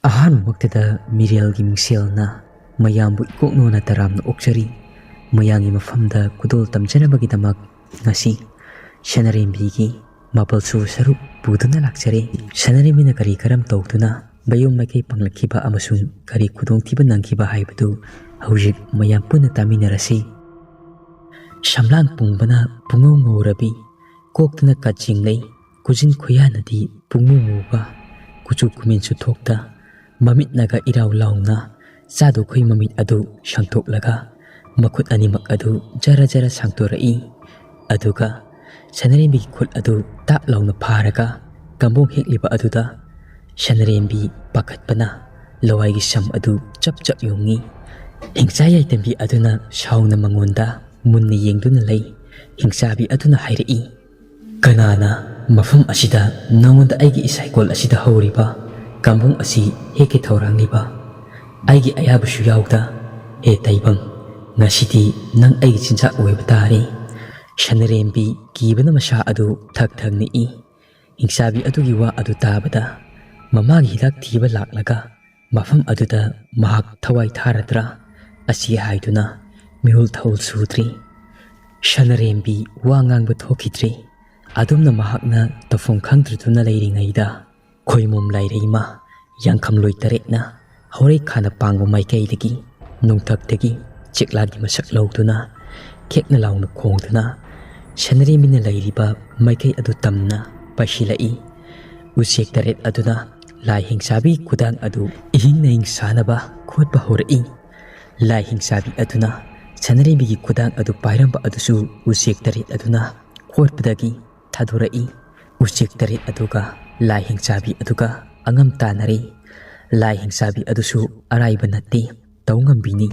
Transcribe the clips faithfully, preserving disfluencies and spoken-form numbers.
ꯑꯍꯥꯟꯕꯃꯛꯇꯗ ꯃꯤꯔꯦꯜꯒꯤ ꯃꯤꯡꯁꯦꯜꯅ ꯃꯌꯥꯝꯕꯨ ꯏꯀꯣꯛꯅꯣꯅ ꯇꯔꯥꯝꯅ ꯑꯣꯛꯆꯔꯤ꯫ ꯃꯌꯥꯝꯒꯤ ꯃꯐꯝꯗ ꯈꯨꯗꯣꯜ ꯇꯝꯖꯅꯕꯒꯤꯗꯃꯛ ꯉꯁꯤ ꯁꯅꯔꯦꯝꯕꯤꯒꯤ ꯃꯥꯄꯜ ꯁꯨꯕ ꯁꯔꯨꯛ ꯄꯨꯗꯨꯅ ꯂꯥꯛꯆꯔꯦ꯫ ꯁꯅꯔꯦꯝꯕꯤꯅ ꯀꯔꯤ ꯀꯔꯝ ꯇꯧꯗꯨꯅ ꯃꯌꯨꯝ ꯃꯥꯏꯀꯩ ꯄꯥꯡꯂꯛꯈꯤꯕ ꯑꯃꯁꯨꯡ ꯀꯔꯤ ꯈꯨꯗꯣꯡꯊꯤꯕ ꯅꯪꯈꯤꯕ ꯍꯥꯏꯕꯗꯨ ꯍꯧꯖꯤꯛ ꯃꯌꯥꯝ ꯄꯨꯟꯅ ꯇꯥꯃꯤꯟꯅꯔꯁꯤ꯫ ꯁꯝꯂꯥꯡ ꯄꯨꯝꯕꯅ ꯄꯨꯡꯉꯧ ꯉꯧꯔꯕꯤ, ꯀꯣꯛꯇꯅ ꯀꯥꯆꯤꯡ ꯂꯩ, ꯈꯨꯖꯤꯟ ꯈꯨꯌꯥꯅꯗꯤ ꯄꯨꯡꯃꯨ ꯃꯨꯕ, ꯀꯨꯆꯨ ꯀꯨꯃꯦꯟꯁꯨ ꯊꯣꯛꯇ, ꯃꯃꯤꯠꯅꯒ ꯏꯔꯥꯎ ꯂꯥꯎꯅ ꯆꯥꯗꯨꯈꯣꯏ ꯃꯃꯤꯠ ꯑꯗꯨ ꯁꯥꯡꯗꯣꯛꯂꯒ ꯃꯈꯨꯠ ꯑꯅꯤꯃꯛ ꯑꯗꯨ ꯖꯔ ꯖꯔ ꯁꯥꯡꯗꯣꯔꯛꯏ꯫ ꯑꯗꯨꯒ ꯁꯅꯔꯦꯝꯕꯤꯒꯤ ꯈꯨꯠ ꯑꯗꯨ ꯇꯥꯞ ꯂꯥꯎꯅ ꯐꯥꯔꯒ ꯀꯝꯕꯣꯡ ꯍꯦꯛꯂꯤꯕ ꯑꯗꯨꯗ ꯁꯅꯔꯦꯝꯕꯤ ꯄꯥꯈꯠꯄꯅ ꯂꯋꯥꯏꯒꯤ ꯁꯝ ꯑꯗꯨ ꯆꯞ ꯆꯞ ꯌꯨꯡꯉꯤ꯫ ꯍꯤꯡꯆꯥ ꯌꯥꯏꯇꯝꯕꯤ ꯑꯗꯨꯅ ꯁꯥꯎꯅ ꯃꯉꯣꯟꯗ ꯃꯨꯟꯅ ꯌꯦꯡꯗꯨꯅ ꯂꯩ꯫ ꯍꯤꯡꯆꯥꯕꯤ ꯑꯗꯨꯅ ꯍꯥꯏꯔꯛꯏ, "ꯀꯅꯥꯅ ꯃꯐꯝ ꯑꯁꯤꯗ ꯅꯉꯣꯟꯗ ꯑꯩꯒꯤ ꯏꯁꯥꯏꯀꯣꯜ ꯑꯁꯤꯗ ꯍꯧꯔꯤꯕ ꯀꯝꯕꯣꯡ ꯑꯁꯤ ꯍꯦꯛꯀꯦ ꯊꯧꯔꯥꯡꯂꯤꯕ? ꯑꯩꯒꯤ ꯑꯌꯥꯕꯁꯨ ꯌꯥꯎꯗ꯫ ꯍꯦ ꯇꯥꯏꯕꯪ, ꯉꯁꯤꯗꯤ ꯅꯪ ꯑꯩꯒꯤ ꯆꯤꯟꯖꯥꯛ ꯑꯣꯏꯕ ꯇꯥꯔꯦ꯫" ꯁꯅꯔꯦꯝꯕꯤ ꯀꯤꯕꯅ ꯃꯁꯥ ꯑꯗꯨ ꯊꯛ ꯊꯛ ꯅꯤꯛꯏ꯫ ꯍꯤꯡꯆꯥꯕꯤ ꯑꯗꯨꯒꯤ ꯋꯥ ꯑꯗꯨ ꯇꯥꯕꯗ ꯃꯃꯥꯒꯤ ꯍꯤꯗꯥꯛ ꯊꯤꯕ ꯂꯥꯛꯂꯒ ꯃꯐꯝ ꯑꯗꯨꯗ ꯃꯍꯥꯛ ꯊꯋꯥꯏ ꯊꯥꯔꯗ꯭ꯔꯥ ꯑꯁꯤ ꯍꯥꯏꯗꯨꯅ ꯃꯤꯍꯨꯜ ꯊꯧꯜ ꯁꯨꯗ꯭ꯔꯤ꯫ ꯁꯅꯔꯦꯝꯕꯤ ꯋꯥ ꯉꯥꯡꯕ ꯊꯣꯛꯈꯤꯗ꯭ꯔꯤ꯫ ꯑꯗꯨꯝꯅ ꯃꯍꯥꯛꯅ ꯇꯧꯐꯝ ꯈꯪꯗ꯭ꯔꯗꯨꯅ ꯂꯩꯔꯤꯉꯩꯗ ꯈꯣꯏꯃꯨꯝ ꯂꯥꯏꯔꯩꯃ ꯌꯥꯡꯈꯝꯂꯣꯏ ꯇꯔꯦꯠꯅ ꯍꯧꯔꯩ ꯈꯥꯅ ꯄꯥꯡꯕ ꯃꯥꯏꯀꯩꯗꯒꯤ ꯅꯣꯡꯊꯛꯇꯒꯤ ꯆꯦꯛꯂꯥꯒꯤ ꯃꯁꯛ ꯂꯧꯗꯨꯅ ꯈꯦꯛꯅ ꯂꯥꯎꯅ ꯈꯣꯡꯗꯨꯅ ꯁꯅꯔꯦꯝꯕꯤꯅ ꯂꯩꯔꯤꯕ ꯃꯥꯏꯀꯩ ꯑꯗꯨ ꯇꯝꯅ ꯄꯥꯏꯁꯤꯜꯂꯛꯏ꯫ ꯎꯆꯦꯛ ꯇꯔꯦꯠ ꯑꯗꯨꯅ ꯂꯥꯏ ꯍꯤꯡꯆꯥꯕꯤ ꯈꯨꯗꯥꯡ ꯑꯗꯨ ꯏꯍꯤꯡ ꯅꯍꯤꯡ ꯁꯥꯅꯕ ꯈꯣꯠꯄ ꯍꯧꯔꯛꯏ꯫ ꯂꯥꯏ ꯍꯤꯡꯆꯥꯕꯤ ꯑꯗꯨꯅ ꯁꯅꯔꯦꯝꯕꯤꯒꯤ ꯈꯨꯗꯥꯡ ꯑꯗꯨ ꯄꯥꯏꯔꯝꯕ ꯑꯗꯨꯁꯨ ꯎꯆꯦꯛ ꯇꯔꯦꯠ ꯑꯗꯨꯅ ꯈꯣꯠꯄꯗꯒꯤ ꯊꯥꯗꯣꯔꯛꯏ꯫ ꯎꯆꯦꯛ ꯇꯔꯦꯠ ꯑꯗꯨꯒ ꯂꯥꯏ ꯍꯤꯡꯆꯥꯕꯤ ꯑꯗꯨꯒ ꯑꯉꯝ ꯇꯥꯟꯅꯔꯦ꯫ ꯂꯥꯏ ꯍꯤꯡꯆꯥꯕꯤ ꯑꯗꯨꯁꯨ ꯑꯔꯥꯏꯕ ꯅꯠꯇꯦ, ꯇꯧ ꯉꯝꯕꯤꯅꯤ꯫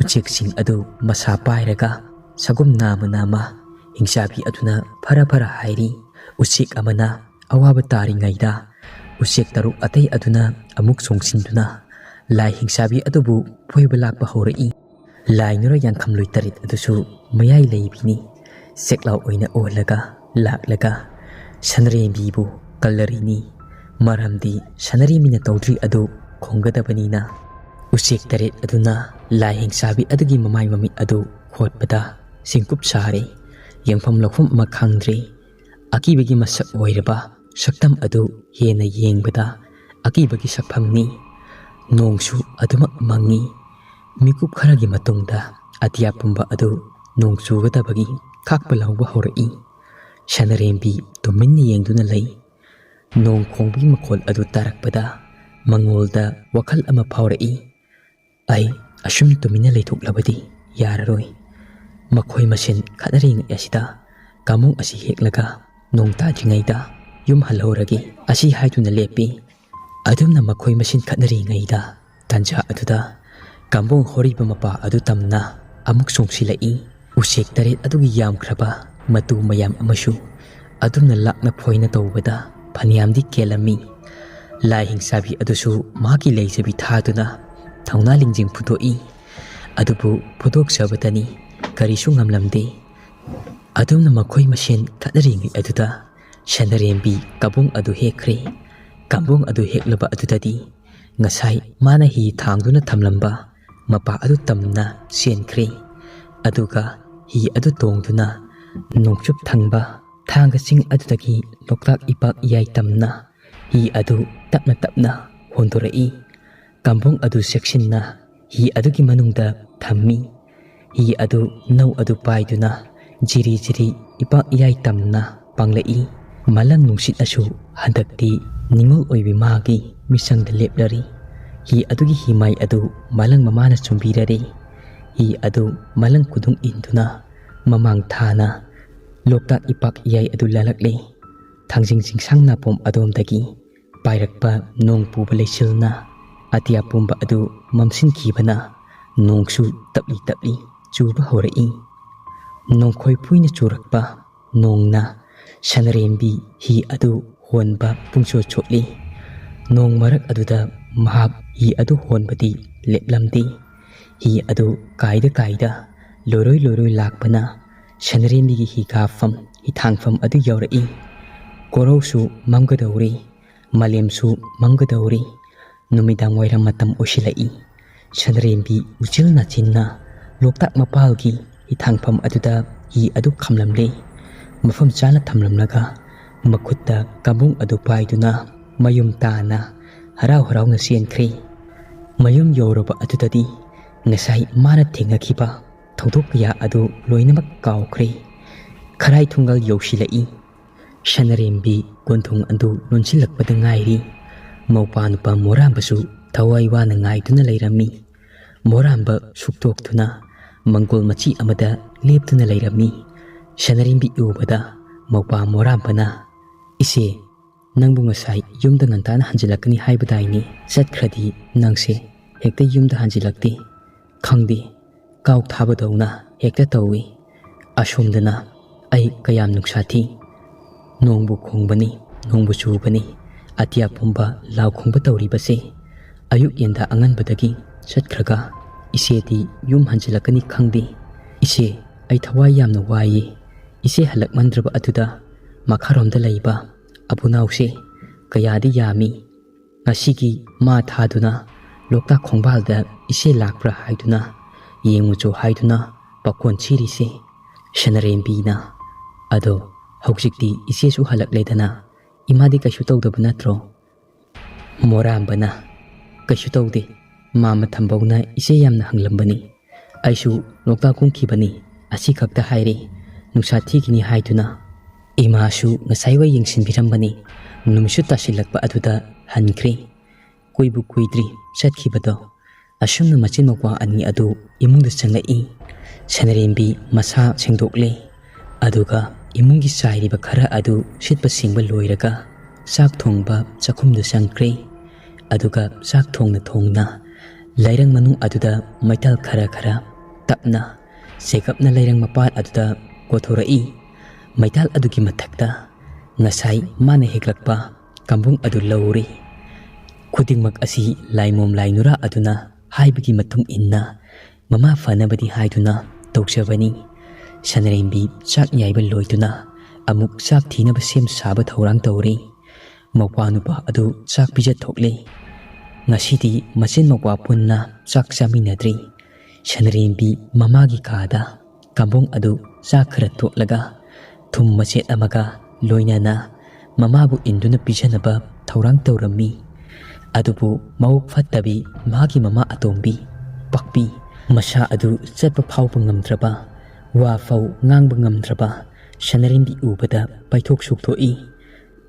ꯎꯆꯦꯛꯁꯤꯡ ꯑꯗꯨ ꯃꯁꯥ ꯄꯥꯏꯔꯒ ꯁꯒꯨꯝ ꯅꯥꯝꯃ ꯅꯥꯝꯃ ꯍꯤꯡꯆꯥꯕꯤ ꯑꯗꯨꯅ ꯐꯔ ꯐꯔ ꯍꯥꯏꯔꯤ꯫ ꯎꯆꯦꯛ ꯑꯃꯅ ꯑꯋꯥꯕ ꯇꯥꯔꯤꯉꯩꯗ ꯎꯆꯦꯛ ꯇꯔꯨꯛ ꯑꯇꯩ ꯑꯗꯨꯅ ꯑꯃꯨꯛ ꯆꯣꯡꯁꯤꯟꯗꯨꯅ ꯂꯥꯏ ꯍꯤꯡꯆꯥꯕꯤ ꯑꯗꯨꯕꯨ ꯐꯣꯏꯕ ꯂꯥꯛꯄ ꯍꯧꯔꯛꯏ꯫ ꯂꯥꯏ ꯅꯨꯔ ꯌꯥꯡꯈꯝꯂꯣꯏ ꯇꯔꯦꯠ ꯑꯗꯨꯁꯨ ꯃꯌꯥꯏ ꯂꯩꯕꯤꯅꯤ꯫ ꯆꯦꯛꯂꯥꯎ ꯑꯣꯏꯅ ꯑꯣꯜꯂꯒ ꯂꯥꯛꯂꯒ ꯁꯅꯔꯦꯝꯕꯤꯕꯨ ꯀꯜꯂꯔꯤꯅꯤ꯫ ꯃꯔꯝꯗꯤ ꯁꯅꯔꯦꯝꯕꯤꯅ ꯇꯧꯗ꯭ꯔꯤ ꯑꯗꯨ ꯈꯣꯡꯒꯗꯕꯅꯤꯅ꯫ ꯎꯆꯦꯛ ꯇꯔꯦꯠ ꯑꯗꯨꯅ ꯂꯥꯏ ꯍꯤꯡꯆꯥꯕꯤ ꯑꯗꯨꯒꯤ ꯃꯃꯥꯏ ꯃꯃꯤꯠ ꯑꯗꯨ ꯈꯣꯠꯄꯗ ꯆꯤꯡꯀꯨꯞ ꯁꯥꯔꯦ꯫ ꯌꯦꯡꯐꯝ ꯂꯧꯐꯝ ꯑꯃ ꯈꯪꯗ꯭ꯔꯦ꯫ ꯑꯀꯤꯕꯒꯤ ꯃꯁꯛ ꯑꯣꯏꯔꯕ ꯁꯛꯇꯝ ꯑꯗꯨ ꯍꯦꯟꯅ ꯌꯦꯡꯕꯗ ꯑꯀꯤꯕꯒꯤ ꯁꯛꯐꯝꯅꯤ꯫ ꯅꯣꯡꯁꯨ ꯑꯗꯨꯃꯛ ꯃꯪꯉꯤ꯫ ꯃꯤꯀꯨꯞ ꯈꯔꯒꯤ ꯃꯇꯨꯡꯗ ꯑꯇꯤꯌꯥ ꯄꯨꯝꯕ ꯑꯗꯨ ꯅꯣꯡ ꯆꯨꯒꯗꯕꯒꯤ ꯈꯥꯛꯄ ꯂꯥꯎꯕ ꯍꯧꯔꯛꯏ꯫ ꯁꯅꯔꯦꯝꯕꯤ ꯇꯨꯃꯤꯟꯅ ꯌꯦꯡꯗꯨꯅ ꯂꯩ꯫ ꯅꯣꯡ ꯈꯣꯡꯕꯒꯤ ꯃꯈꯣꯜ ꯑꯗꯨ ꯇꯥꯔꯛꯄꯗ ꯃꯉꯣꯜꯗ ꯋꯥꯈꯜ ꯑꯃ ꯐꯥꯎꯔꯛꯏ꯫ ꯑꯩ ꯑꯁꯨꯝ ꯇꯨꯃꯤꯟꯅ ꯂꯩꯊꯣꯛꯂꯕꯗꯤ ꯌꯥꯔꯔꯣꯏ꯫ ꯃꯈꯣꯏ ꯃꯁꯦꯟ ꯈꯠꯅꯔꯤꯉꯩ ꯑꯁꯤꯗ ꯀꯥꯃꯣꯡ ꯑꯁꯤ ꯍꯦꯛꯂꯒ ꯅꯣꯡ ꯇꯥꯗ꯭ꯔꯤꯉꯩꯗ ꯌꯨꯝ ꯍꯜꯍꯧꯔꯒꯦ꯫ ꯑꯁꯤ ꯍꯥꯏꯗꯨꯅ ꯂꯦꯞꯄꯤ꯫ ꯑꯗꯨꯝꯅ ꯃꯈꯣꯏ ꯃꯁꯦꯟ ꯈꯠꯅꯔꯤꯉꯩꯗ ꯇꯟꯖꯥ ꯑꯗꯨꯗ ꯀꯥꯝꯕꯣꯡ ꯍꯣꯔꯤꯕ ꯃꯄꯥ ꯑꯗꯨ ꯇꯝꯅ ꯑꯃꯨꯛ ꯆꯣꯡꯁꯤꯜꯂꯛꯏ꯫ ꯎꯆꯦꯛ ꯇꯔꯦꯠ ꯑꯗꯨꯒꯤ ꯌꯥꯝꯈ꯭ꯔꯕ ꯃꯇꯨ ꯃꯌꯥꯝ ꯑꯃꯁꯨ ꯑꯗꯨꯝꯅ ꯂꯥꯛꯅ ꯐꯣꯏꯅ ꯇꯧꯕꯗ ꯐꯅꯌꯥꯝꯗꯤ ꯀꯦꯜꯂꯝꯃꯤ꯫ ꯂꯥꯏ ꯍꯤꯡꯆꯥꯕꯤ ꯑꯗꯨꯁꯨ ꯃꯍꯥꯛꯀꯤ ꯂꯩꯖꯕꯤ ꯊꯥꯗꯨꯅ ꯊꯧꯅꯥ ꯂꯤꯡꯖꯦꯜ ꯐꯨꯗꯣꯛꯏ꯫ ꯑꯗꯨꯕꯨ ꯐꯨꯗꯣꯛꯆꯕꯇꯅꯤ, ꯀꯔꯤꯁꯨ ꯉꯝꯂꯝꯗꯦ꯫ ꯑꯗꯨꯝꯅ ꯃꯈꯣꯏ ꯃꯁꯦꯟ ꯈꯠꯅꯔꯤꯉꯩ ꯑꯗꯨꯗ ꯁꯅꯔꯦꯝꯕꯤ ꯀꯥꯕꯨꯡ ꯑꯗꯨ ꯍꯦꯛꯈ꯭ꯔꯦ꯫ ꯀꯥꯕꯨꯡ ꯑꯗꯨ ꯍꯦꯛꯂꯕ ꯑꯗꯨꯗꯗꯤ ꯉꯁꯥꯏ ꯃꯥꯅ ꯍꯤ ꯊꯥꯡꯗꯨꯅ ꯊꯝꯂꯝꯕ ꯃꯄꯥ ꯑꯗꯨ ꯇꯝꯅ ꯆꯦꯟꯈ꯭ꯔꯦ꯫ ꯑꯗꯨꯒ ꯍꯤ ꯑꯗꯨ ꯇꯣꯡꯗꯨꯅ ꯅꯣꯡꯆꯨꯞ ꯊꯪꯕ ꯊꯥꯡꯒ ꯆꯤꯡ ꯑꯗꯨꯗꯒꯤ ꯂꯣꯛꯇꯥꯛ ꯏꯄꯥꯛ ꯏꯌꯥꯏ ꯇꯝꯅ ꯍꯤ ꯑꯗꯨ ꯇꯞꯅ ꯇꯞꯅ ꯍꯣꯟꯗꯣꯔꯛꯏ꯫ ꯀꯥꯝꯕꯣꯡ ꯑꯗꯨ ꯆꯦꯛꯁꯤꯟꯅ ꯍꯤ ꯑꯗꯨꯒꯤ ꯃꯅꯨꯡꯗ ꯊꯝꯃꯤ꯫ ꯍꯤ ꯑꯗꯨ ꯅꯧ ꯑꯗꯨ ꯄꯥꯏꯗꯨꯅ ꯖꯤꯔꯤ ꯖꯤꯔꯤ ꯏꯄꯥꯛ ꯏꯌꯥꯏ ꯇꯝꯅ ꯄꯥꯡꯂꯛꯏ꯫ ꯃꯂꯪ ꯅꯨꯡꯁꯤꯠꯅꯁꯨ ꯍꯟꯗꯛꯇꯤ ꯅꯤꯡꯉꯣꯜ ꯑꯣꯏꯕꯤ ꯃꯥꯒꯤ ꯃꯤꯆꯪꯗ ꯂꯦꯞꯂꯔꯤ꯫ ꯍꯤ ꯑꯗꯨꯒꯤ ꯍꯤꯃꯥꯏ ꯑꯗꯨ ꯃꯂꯪ ꯃꯃꯥꯅ ꯆꯨꯝꯕꯤꯔꯔꯤ꯫ ꯍꯤ ꯑꯗꯨ ꯃꯂꯪ ꯈꯨꯗꯨꯡ ꯏꯟꯗꯨꯅ ꯃꯃꯥꯡ ꯊꯥꯅ ꯂꯣꯛꯇꯥꯛ ꯏꯄꯥꯛ ꯏꯌꯥꯏ ꯑꯗꯨ ꯂꯥꯜꯂꯛꯂꯤ꯫ ꯊꯥꯡꯖꯤꯡ ꯆꯤꯡꯁꯥꯡ ꯅꯥꯄꯣꯝ ꯑꯗꯣꯝꯗꯒꯤ ꯄꯥꯏꯔꯛꯄ ꯅꯣꯡ ꯄꯨꯕ ꯂꯩꯆꯤꯜꯅ ꯑꯇꯤꯌꯥ ꯄꯨꯝꯕ ꯑꯗꯨ ꯃꯝꯁꯤꯟꯈꯤꯕꯅ ꯅꯣꯡꯁꯨ ꯇꯞꯂꯤ ꯇꯞꯂꯤ ꯆꯨꯕ ꯍꯧꯔꯛꯏ꯫ ꯅꯣꯡꯈꯣꯏ ꯐꯨꯏꯅ ꯆꯨꯔꯛꯄ ꯅꯣꯡꯅ ꯁꯅꯔꯦꯝꯕꯤ ꯍꯤ ꯑꯗꯨ ꯍꯣꯟꯕ ꯄꯨꯡꯆꯣꯠ ꯆꯣꯠꯂꯤ꯫ ꯅꯣꯡ ꯃꯔꯛ ꯑꯗꯨꯗ ꯃꯍꯥꯛ ꯍꯤ ꯑꯗꯨ ꯍꯣꯟꯕꯗꯤ ꯂꯦꯞꯂꯝꯗꯦ꯫ ꯍꯤ ꯑꯗꯨ ꯀꯥꯏꯗ ꯀꯥꯏꯗ ꯂꯣꯏꯔꯣꯏ ꯂꯣꯏꯔꯣꯏ ꯂꯥꯛꯄꯅ ꯁꯅꯔꯦꯝꯕꯤꯒꯤ ꯍꯤꯒꯥꯐꯝ, ꯍꯤꯊꯥꯡꯐꯝ ꯑꯗꯨ ꯌꯧꯔꯛꯏ꯫ ꯀꯣꯔꯧꯁꯨ ꯃꯝꯒꯗꯧꯔꯤ꯫ ꯃꯥꯂꯦꯝꯁꯨ ꯃꯝꯒꯗꯧꯔꯤ꯫ ꯅꯨꯃꯤꯗꯥꯡ ꯋꯥꯏꯔꯝ ꯃꯇꯝ ꯑꯣꯏꯁꯤꯜꯂꯛꯏ꯫ ꯁꯅꯔꯦꯝꯕꯤ ꯎꯆꯤꯜ ꯅꯥꯆꯤꯟꯅ ꯂꯣꯛꯇꯥꯛ ꯃꯄꯥꯜꯒꯤ ꯍꯤꯊꯥꯡꯐꯝ ꯑꯗꯨꯗ ꯍꯤ ꯑꯗꯨ ꯈꯝꯂꯝꯂꯦ꯫ ꯃꯐꯝ ꯆꯥꯅ ꯊꯝꯂꯝꯂꯒ ꯃꯈꯨꯠꯇ ꯀꯥꯡꯕꯨꯡ ꯑꯗꯨ ꯄꯥꯏꯗꯨꯅ ꯃꯌꯨꯝ ꯇꯥꯅ ꯍꯔꯥꯎ ꯍꯔꯥꯎꯅ ꯆꯦꯟꯈ꯭ꯔꯦ꯫ ꯃꯌꯨꯝ ꯌꯧꯔꯕ ꯑꯗꯨꯗꯗꯤ ꯉꯁꯥꯏ ꯃꯥꯅ ꯊꯦꯡꯅꯈꯤꯕ ꯊꯧꯗꯣꯛ ꯀꯌꯥ ꯑꯗꯨ ꯂꯣꯏꯅꯃꯛ ꯀꯥꯎꯈ꯭ꯔꯦ꯫ ꯈꯔꯥꯏ ꯊꯨꯡꯒꯜ ꯌꯧꯁꯤꯜꯂꯛꯏ꯫ ꯁꯅꯔꯦꯝꯕꯤ ꯀꯣꯟꯊꯣꯡ ꯑꯗꯨ ꯂꯣꯟꯁꯤꯜꯂꯛꯄꯗ ꯉꯥꯏꯔꯤ꯫ ꯃꯧꯄꯥ ꯅꯨꯄꯥ ꯃꯣꯔꯥꯝꯕꯁꯨ ꯊꯋꯥꯏ ꯋꯥꯅ ꯉꯥꯏꯗꯨꯅ ꯂꯩꯔꯝꯃꯤ꯫ ꯃꯣꯔꯥꯝꯕ ꯁꯨꯛꯇꯣꯛꯇꯨꯅ ꯃꯪꯒꯣꯜ ꯃꯆꯤ ꯑꯃꯗ ꯂꯦꯞꯇꯨꯅ ꯂꯩꯔꯝꯃꯤ꯫ ꯁꯅꯔꯦꯝꯕꯤ ꯎꯕꯗ ꯃꯧꯄꯥ ꯃꯣꯔꯥꯝꯕꯅ, "ꯏꯆꯦ, ꯅꯪꯕꯨ ꯉꯁꯥꯏ ꯌꯨꯝꯗ ꯉꯟꯇꯥꯅ ꯍꯟꯖꯤꯜꯂꯛꯀꯅꯤ ꯍꯥꯏꯕꯗꯥꯏꯅꯦ? ꯆꯠꯈ꯭ꯔꯗꯤ ꯅꯪꯁꯦ ꯍꯦꯛꯇ ꯌꯨꯝꯗ ꯍꯟꯖꯤꯜꯂꯛꯇꯦ꯫ ꯈꯪꯗꯦ, ꯀꯥꯎ ꯊꯥꯕꯗꯧꯅ ꯍꯦꯛꯇ ꯇꯧꯏ꯫ ꯑꯁꯣꯝꯗꯅ ꯑꯩ ꯀꯌꯥꯝ ꯅꯨꯡꯁꯥ ꯊꯤ꯫ ꯅꯣꯡꯕꯨ ꯈꯣꯡꯕꯅꯤ, ꯅꯣꯡꯕꯨ ꯆꯨꯕꯅꯤ, ꯑꯇꯤꯌꯥ ꯄꯨꯝꯕ ꯂꯥꯎ ꯈꯣꯡꯕ ꯇꯧꯔꯤꯕꯁꯦ꯫ ꯑꯌꯨꯛ ꯌꯦꯟꯗꯥ ꯑꯉꯟꯕꯗꯒꯤ ꯆꯠꯈ꯭ꯔꯒ ꯏꯆꯦꯗꯤ ꯌꯨꯝ ꯍꯟꯖꯤꯜꯂꯛꯀꯅꯤ ꯈꯪꯗꯦ꯫ ꯏꯆꯦ, ꯑꯩ ꯊꯋꯥꯏ ꯌꯥꯝꯅ ꯋꯥꯏꯌꯦ꯫ ꯏꯆꯦ ꯍꯜꯂꯛꯃꯟꯗ꯭ꯔꯕ ꯑꯗꯨꯗ ꯃꯈꯥꯔꯣꯝꯗ ꯂꯩꯕ ꯑꯕꯨꯅꯥꯎꯁꯦ ꯀꯌꯥꯗꯤ ꯌꯥꯝꯃꯤ꯫ ꯉꯁꯤꯒꯤ ꯃꯥ ꯊꯥꯗꯨꯅ ꯂꯣꯛꯇꯥꯛ ꯈꯣꯡꯕꯥꯜꯗ ꯏꯆꯦ ꯂꯥꯛꯄ꯭ꯔꯥ ꯍꯥꯏꯗꯨꯅ, ꯌꯦꯡꯉꯨꯆꯣ ꯍꯥꯏꯗꯨꯅ ꯄꯥꯈꯣꯟ ꯁꯤꯔꯤꯁꯦ ꯁꯅꯔꯦꯝꯕꯤꯅ꯫ ꯑꯗꯣ ꯍꯧꯖꯤꯛꯇꯤ ꯏꯆꯦꯁꯨ ꯍꯜꯂꯛꯂꯦꯗꯅ, ꯏꯃꯥꯗꯤ ꯀꯩꯁꯨ ꯇꯧꯗꯕ ꯅꯠꯇ꯭ꯔꯣ?" ꯃꯣꯔꯥꯝꯕꯅ, "ꯀꯩꯁꯨ ꯇꯧꯗꯦ, ꯃꯥ ꯃꯊꯝꯕꯧꯅ ꯏꯆꯦ ꯌꯥꯝꯅ ꯍꯪꯂꯝꯕꯅꯤ꯫ ꯑꯩꯁꯨ ꯂꯣꯛꯇꯥꯛ ꯀꯨꯝꯈꯤꯕꯅꯤ, ꯑꯁꯤ ꯈꯛꯇ ꯍꯥꯏꯔꯦ꯫ ꯅꯨꯡꯁꯥ ꯊꯤꯒꯅꯤ ꯍꯥꯏꯗꯨꯅ ꯏꯃꯥꯁꯨ ꯉꯁꯥꯏꯋꯥꯏ ꯌꯦꯡꯁꯤꯟꯕꯤꯔꯝꯕꯅꯤ꯫ ꯅꯨꯃꯤꯠꯁꯨ ꯇꯥꯁꯤꯜꯂꯛꯄ ꯑꯗꯨꯗ ꯍꯟꯈ꯭ꯔꯦ꯫ ꯀꯨꯏꯕꯨ ꯀꯨꯏꯗ꯭ꯔꯤ ꯆꯠꯈꯤꯕꯗꯣ꯫" ꯑꯁꯨꯝꯅ ꯃꯆꯤꯟ ꯃꯧꯄ꯭ꯋꯥ ꯑꯅꯤ ꯑꯗꯨ ꯏꯃꯨꯡꯗ ꯆꯪꯂꯛꯏ꯫ ꯁꯅꯔꯦꯝꯕꯤ ꯃꯁꯥ ꯁꯦꯡꯗꯣꯛꯂꯦ꯫ ꯑꯗꯨꯒ ꯏꯃꯨꯡꯒꯤ ꯆꯥꯏꯔꯤꯕ ꯈꯔ ꯑꯗꯨ ꯁꯤꯠꯄ ꯁꯦꯡꯕ ꯂꯣꯏꯔꯒ ꯆꯥꯛ ꯊꯣꯡꯕ ꯆꯥꯛꯈꯨꯝꯗ ꯆꯪꯈ꯭ꯔꯦ꯫ ꯑꯗꯨꯒ ꯆꯥꯛ ꯊꯣꯡꯅ ꯊꯣꯡꯅ ꯂꯩꯔꯪ ꯃꯅꯨꯡ ꯑꯗꯨꯗ ꯃꯩꯇꯥꯜ ꯈꯔ ꯈꯔ ꯇꯞꯅ ꯆꯦꯒꯞꯅ ꯂꯩꯔꯪ ꯃꯄꯥꯜ ꯑꯗꯨꯗ ꯀꯣꯊꯣꯔꯛꯏ꯫ ꯃꯩꯇꯥꯜ ꯑꯗꯨꯒꯤ ꯃꯊꯛꯇ ꯉꯁꯥꯏ ꯃꯥꯅ ꯍꯦꯛꯂꯛꯄ ꯀꯥꯡꯕꯨꯡ ꯑꯗꯨ ꯂꯧꯔꯤ꯫ ꯈꯨꯗꯤꯡꯃꯛ ꯑꯁꯤ ꯂꯥꯏꯃꯣꯝ ꯂꯥꯏ ꯅꯨꯔꯥ ꯑꯗꯨꯅ ꯍꯥꯏꯕꯒꯤ ꯃꯇꯨꯡ ꯏꯟꯅ ꯃꯃꯥ ꯐꯅꯕꯗꯤ ꯍꯥꯏꯗꯨꯅ ꯇꯧꯖꯕꯅꯤ꯫ ꯁꯅꯔꯦꯝꯕꯤ ꯆꯥꯛ ꯌꯥꯏꯕ ꯂꯣꯏꯗꯨꯅ ꯑꯃꯨꯛ ꯆꯥꯛ ꯊꯤꯅꯕ ꯁꯦꯝ ꯁꯥꯕ ꯊꯧꯔꯥꯡ ꯇꯧꯔꯤ꯫ ꯃꯧꯄ꯭ꯋꯥ ꯅꯨꯄꯥ ꯑꯗꯨ ꯆꯥꯛ ꯄꯤꯖ ꯊꯣꯛꯂꯦ꯫ ꯉꯁꯤꯗꯤ ꯃꯆꯤꯟ ꯃꯧꯄ꯭ꯋꯥ ꯄꯨꯟꯅ ꯆꯥꯛ ꯆꯥꯃꯤꯟꯅꯗ꯭ꯔꯤ꯫ ꯁꯅꯔꯦꯝꯕꯤ ꯃꯃꯥꯒꯤ ꯀꯥꯗ ꯀꯥꯝꯕꯣꯡ ꯑꯗꯨ ꯆꯥꯛ ꯈꯔ ꯇꯣꯠꯂꯒ ꯊꯨꯝ ꯃꯆꯦꯠ ꯑꯃꯒ ꯂꯣꯏꯅꯅ ꯃꯃꯥꯕꯨ ꯏꯟꯗꯨꯅ ꯄꯤꯖꯅꯕ ꯊꯧꯔꯥꯡ ꯇꯧꯔꯝꯃꯤ꯫ ꯑꯗꯨꯕꯨ ꯃꯕꯨꯛ ꯐꯠꯇꯕꯤ ꯃꯥꯒꯤ ꯃꯃꯥ ꯑꯇꯣꯝꯕꯤ ꯄꯥꯛꯄꯤ, ꯃꯁꯥ ꯑꯗꯨ ꯆꯠꯄ ꯐꯥꯎꯕ ꯉꯝꯗ꯭ꯔꯕ, ꯋꯥ ꯐꯥꯎ ꯉꯥꯡꯕ ꯉꯝꯗ꯭ꯔꯕ ꯁꯅꯔꯦꯝꯕꯤ ꯎꯕꯗ ꯄꯩꯊꯣꯛ ꯁꯨꯛꯊꯣꯛꯏ꯫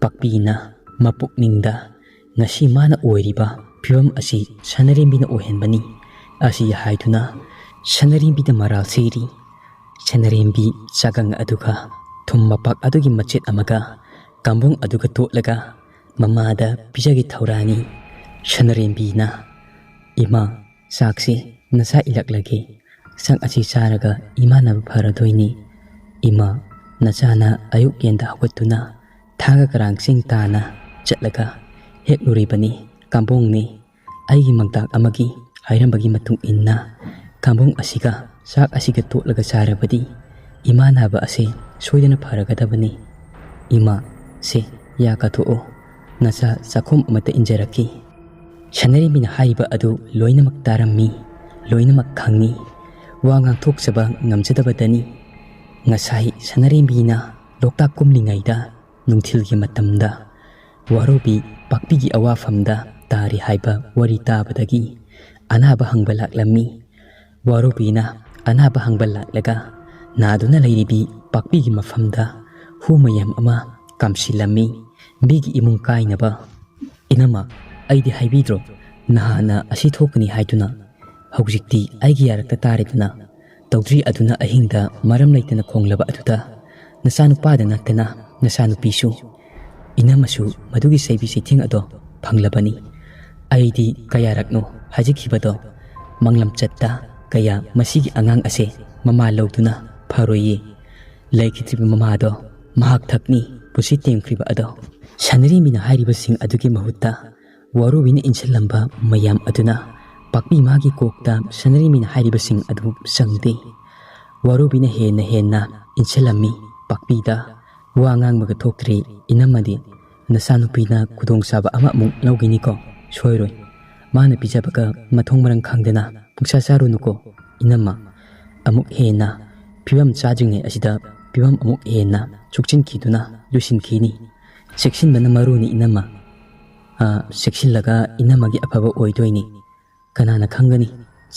ꯄꯥꯛꯄꯤꯅ ꯃꯄꯨꯛꯅꯤꯡꯗ ꯉꯁꯤ ꯃꯥꯅ ꯑꯣꯏꯔꯤꯕ ꯐꯤꯕꯝ ꯑꯁꯤ ꯁꯅꯔꯦꯝꯕꯤꯅ ꯑꯣꯏꯍꯟꯕꯅꯤ ꯑꯁꯤ ꯍꯥꯏꯗꯨꯅ ꯁꯅꯔꯦꯝꯕꯤꯗ ꯃꯔꯥꯜ ꯁꯤꯔꯤ꯫ ꯁꯅꯔꯦꯝꯕꯤ ꯆꯥꯒꯪ ꯑꯗꯨꯒ ꯊꯨꯝ ꯃꯄꯥꯛ ꯑꯗꯨꯒꯤ ꯃꯆꯦꯠ ꯑꯃꯒ ꯀꯥꯝꯕꯣꯡ ꯑꯗꯨꯒ ꯇꯣꯠꯂꯒ ꯃꯃꯥꯗ ꯄꯤꯖꯒꯦ ꯊꯧꯔꯥꯅꯤ꯫ ꯁꯅꯔꯦꯝꯕꯤꯅ, "ꯏꯃꯥ, ꯆꯥꯛꯁꯤ ꯅꯆꯥ ꯏꯜꯂꯛꯂꯒꯦ꯫ ꯆꯥꯛ ꯑꯁꯤ ꯆꯥꯔꯒ ꯏꯃꯥꯟꯅꯕ ꯐꯔꯗꯣꯏꯅꯤ꯫ ꯏꯃꯥ, ꯅꯆꯥꯅ ꯑꯌꯨꯛ ꯌꯦꯟꯗ ꯍꯧꯒꯠꯇꯨꯅ ꯊꯥꯡꯒ ꯀꯔꯥꯡ ꯆꯤꯡ ꯇꯥꯅ ꯆꯠꯂꯒ ꯍꯦꯛꯂꯨꯔꯤꯕꯅꯤ꯫ ꯀꯥꯝꯕꯣꯡꯅꯤ꯫ ꯑꯩꯒꯤ ꯃꯥꯡꯇꯥꯛ ꯑꯃꯒꯤ ꯍꯥꯏꯔꯝꯕꯒꯤ ꯃꯇꯨꯡ ꯏꯟꯅ ꯀꯥꯝꯕꯣꯡ ꯑꯁꯤꯒ ꯆꯥꯛ ꯑꯁꯤꯒ ꯇꯣꯠꯂꯒ ꯆꯥꯔꯕꯗꯤ ꯏꯃꯥ ꯅꯥꯕ ꯑꯁꯤ ꯁꯣꯏꯗꯅ ꯐꯔꯒꯗꯕꯅꯤ꯫ ꯏꯃꯥ, ꯁꯦ, ꯌꯥ ꯀꯥꯊꯣꯛꯑꯣ꯫ ꯅꯆꯥ ꯆꯥꯛꯈꯨꯝ ꯑꯃꯠꯇ ꯏꯟꯖꯔꯛꯈꯤ꯫" ꯁꯅꯔꯦꯝꯕꯤꯅ ꯍꯥꯏꯔꯤꯕ ꯑꯗꯨ ꯂꯣꯏꯅꯃꯛ ꯇꯥꯔꯝꯃꯤ, ꯂꯣꯏꯅꯃꯛ ꯈꯪꯉꯤ꯫ ꯋꯥ ꯉꯥꯡꯊꯣꯛꯆꯕ ꯉꯝꯖꯗꯕꯗꯅꯤ꯫ ꯉꯁꯥꯏ ꯁꯅꯔꯦꯝꯕꯤꯅ ꯂꯣꯛꯇꯥꯛ ꯀꯨꯝꯂꯤꯉꯩꯗ ꯅꯨꯡꯊꯤꯜꯒꯤ ꯃꯇꯝꯗ ꯋꯥꯔꯧꯕꯤ ꯄꯥꯛꯄꯤꯒꯤ ꯑꯋꯥꯐꯝꯗ ꯇꯥꯔꯤ ꯍꯥꯏꯕ ꯋꯥꯔꯤ ꯇꯥꯕꯗꯒꯤ ꯑꯅꯥꯕ ꯍꯪꯕ ꯂꯥꯛꯂꯝꯃꯤ꯫ ꯋꯥꯔꯧꯕꯤꯅ ꯑꯅꯥꯕ ꯍꯪꯕ ꯂꯥꯛꯂꯒ ꯅꯥꯗꯨꯅ ꯂꯩꯔꯤꯕꯤ ꯄꯥꯛꯄꯤꯒꯤ ꯃꯐꯝꯗ ꯍꯨ ꯃꯌꯥꯝ ꯑꯃ ꯀꯥꯝꯁꯤꯜꯂꯝꯃꯤ꯫ ꯃꯤꯒꯤ ꯏꯃꯨꯡ ꯀꯥꯏꯅꯕ꯫ "ꯏꯅꯝꯃ, ꯑꯩꯗꯤ ꯍꯥꯏꯕꯤꯗ꯭ꯔꯣ, ꯅꯍꯥꯟꯅ ꯑꯁꯤ ꯊꯣꯛꯀꯅꯤ ꯍꯥꯏꯗꯨꯅ? ꯍꯧꯖꯤꯛꯇꯤ ꯑꯩꯒꯤ ꯌꯥꯔꯛꯇ ꯇꯥꯔꯦꯗꯅ꯫ ꯇꯧꯗ꯭ꯔꯤ ꯑꯗꯨꯅ ꯑꯍꯤꯡꯗ ꯃꯔꯝ ꯂꯩꯇꯅ ꯈꯣꯡꯂꯕ ꯑꯗꯨꯗ ꯅꯆꯥꯅꯨꯄꯥꯗ ꯅꯠꯇꯅ ꯅꯆꯥꯅꯨꯄꯤꯁꯨ, ꯏꯅꯝꯃꯁꯨ ꯃꯗꯨꯒꯤ ꯆꯩꯕꯤ ꯆꯩꯊꯦꯡ ꯑꯗꯣ ꯐꯪꯂꯕꯅꯤ꯫ ꯑꯩꯗꯤ ꯀꯌꯥꯔꯛꯅꯣ ꯍꯥꯏꯖꯈꯤꯕꯗꯣ, ꯃꯪꯂꯝꯆꯠꯇ ꯀꯌꯥ ꯃꯁꯤꯒꯤ ꯑꯉꯥꯡ ꯑꯁꯦ ꯃꯃꯥ ꯂꯧꯗꯨꯅ ꯐꯔꯣꯏꯌꯦ꯫ ꯂꯩꯈꯤꯗ꯭ꯔꯤꯕ ꯃꯃꯥꯗꯣ ꯃꯍꯥꯛ ꯊꯛꯅꯤ ꯄꯨꯟꯁꯤ ꯇꯦꯝꯈ꯭ꯔꯤꯕ ꯑꯗꯣ꯫" ꯁꯅꯔꯦꯝꯕꯤꯅ ꯍꯥꯏꯔꯤꯕꯁꯤꯡ ꯑꯗꯨꯒꯤ ꯃꯍꯨꯠꯇ ꯋꯥꯔꯨꯕꯤꯅ ꯏꯟꯁꯤꯜꯂꯝꯕ ꯃꯌꯥꯝ ꯑꯗꯨꯅ ꯄꯥꯛꯄꯤ ꯃꯥꯒꯤ ꯀꯣꯛꯇ ꯁꯅꯔꯦꯝꯕꯤꯅ ꯍꯥꯏꯔꯤꯕꯁꯤꯡ ꯑꯗꯨ ꯆꯪꯗꯦ꯫ ꯋꯥꯔꯨꯕꯤꯅ ꯍꯦꯟꯅ ꯍꯦꯟꯅ ꯏꯟꯁꯤꯜꯂꯝꯃꯤ ꯄꯥꯛꯄꯤꯗ꯫ "ꯋꯥ ꯉꯥꯡꯕꯒ ꯊꯣꯛꯇ꯭ꯔꯦ ꯏꯅꯝꯃꯗꯤ꯫ "ꯅꯆꯥꯅꯨꯄꯤꯅ ꯈꯨꯗꯣꯡꯆꯥꯕ ꯑꯃ ꯑꯃꯨꯛ ꯂꯧꯈꯤꯅꯤꯀꯣ, ꯁꯣꯏꯔꯣꯏ꯫ ꯃꯥꯅ ꯄꯤꯖꯕꯒ ꯃꯊꯣꯡ ꯃꯔꯝ ꯈꯪꯗꯅ ꯄꯨꯡꯆꯥ ꯆꯥꯔꯨꯅꯨꯀꯣ, ꯏꯅꯝꯃ꯫ ꯑꯃꯨꯛ ꯍꯦꯟꯅ ꯐꯤꯕꯝ ꯆꯥꯗ꯭ꯔꯤꯉꯩ ꯑꯁꯤꯗ ꯐꯤꯕꯝ ꯑꯃꯨꯛ ꯍꯦꯟꯅ ꯁꯣꯛꯆꯤꯟꯈꯤꯗꯨꯅ ꯂꯣꯏꯁꯤꯟꯈꯤꯅꯤ꯫ ꯆꯦꯛꯁꯤꯟꯕꯅ ꯃꯔꯨꯅꯤ, ꯏꯅꯝꯃ꯫ ꯑꯥ, ꯆꯦꯛꯁꯤꯜꯂꯒ ꯏꯅꯝꯃꯒꯤ ꯑꯐꯕ ꯑꯣꯏꯗꯣꯏꯅꯤ꯫ ꯀꯅꯥꯅ ꯈꯪꯒꯅꯤ?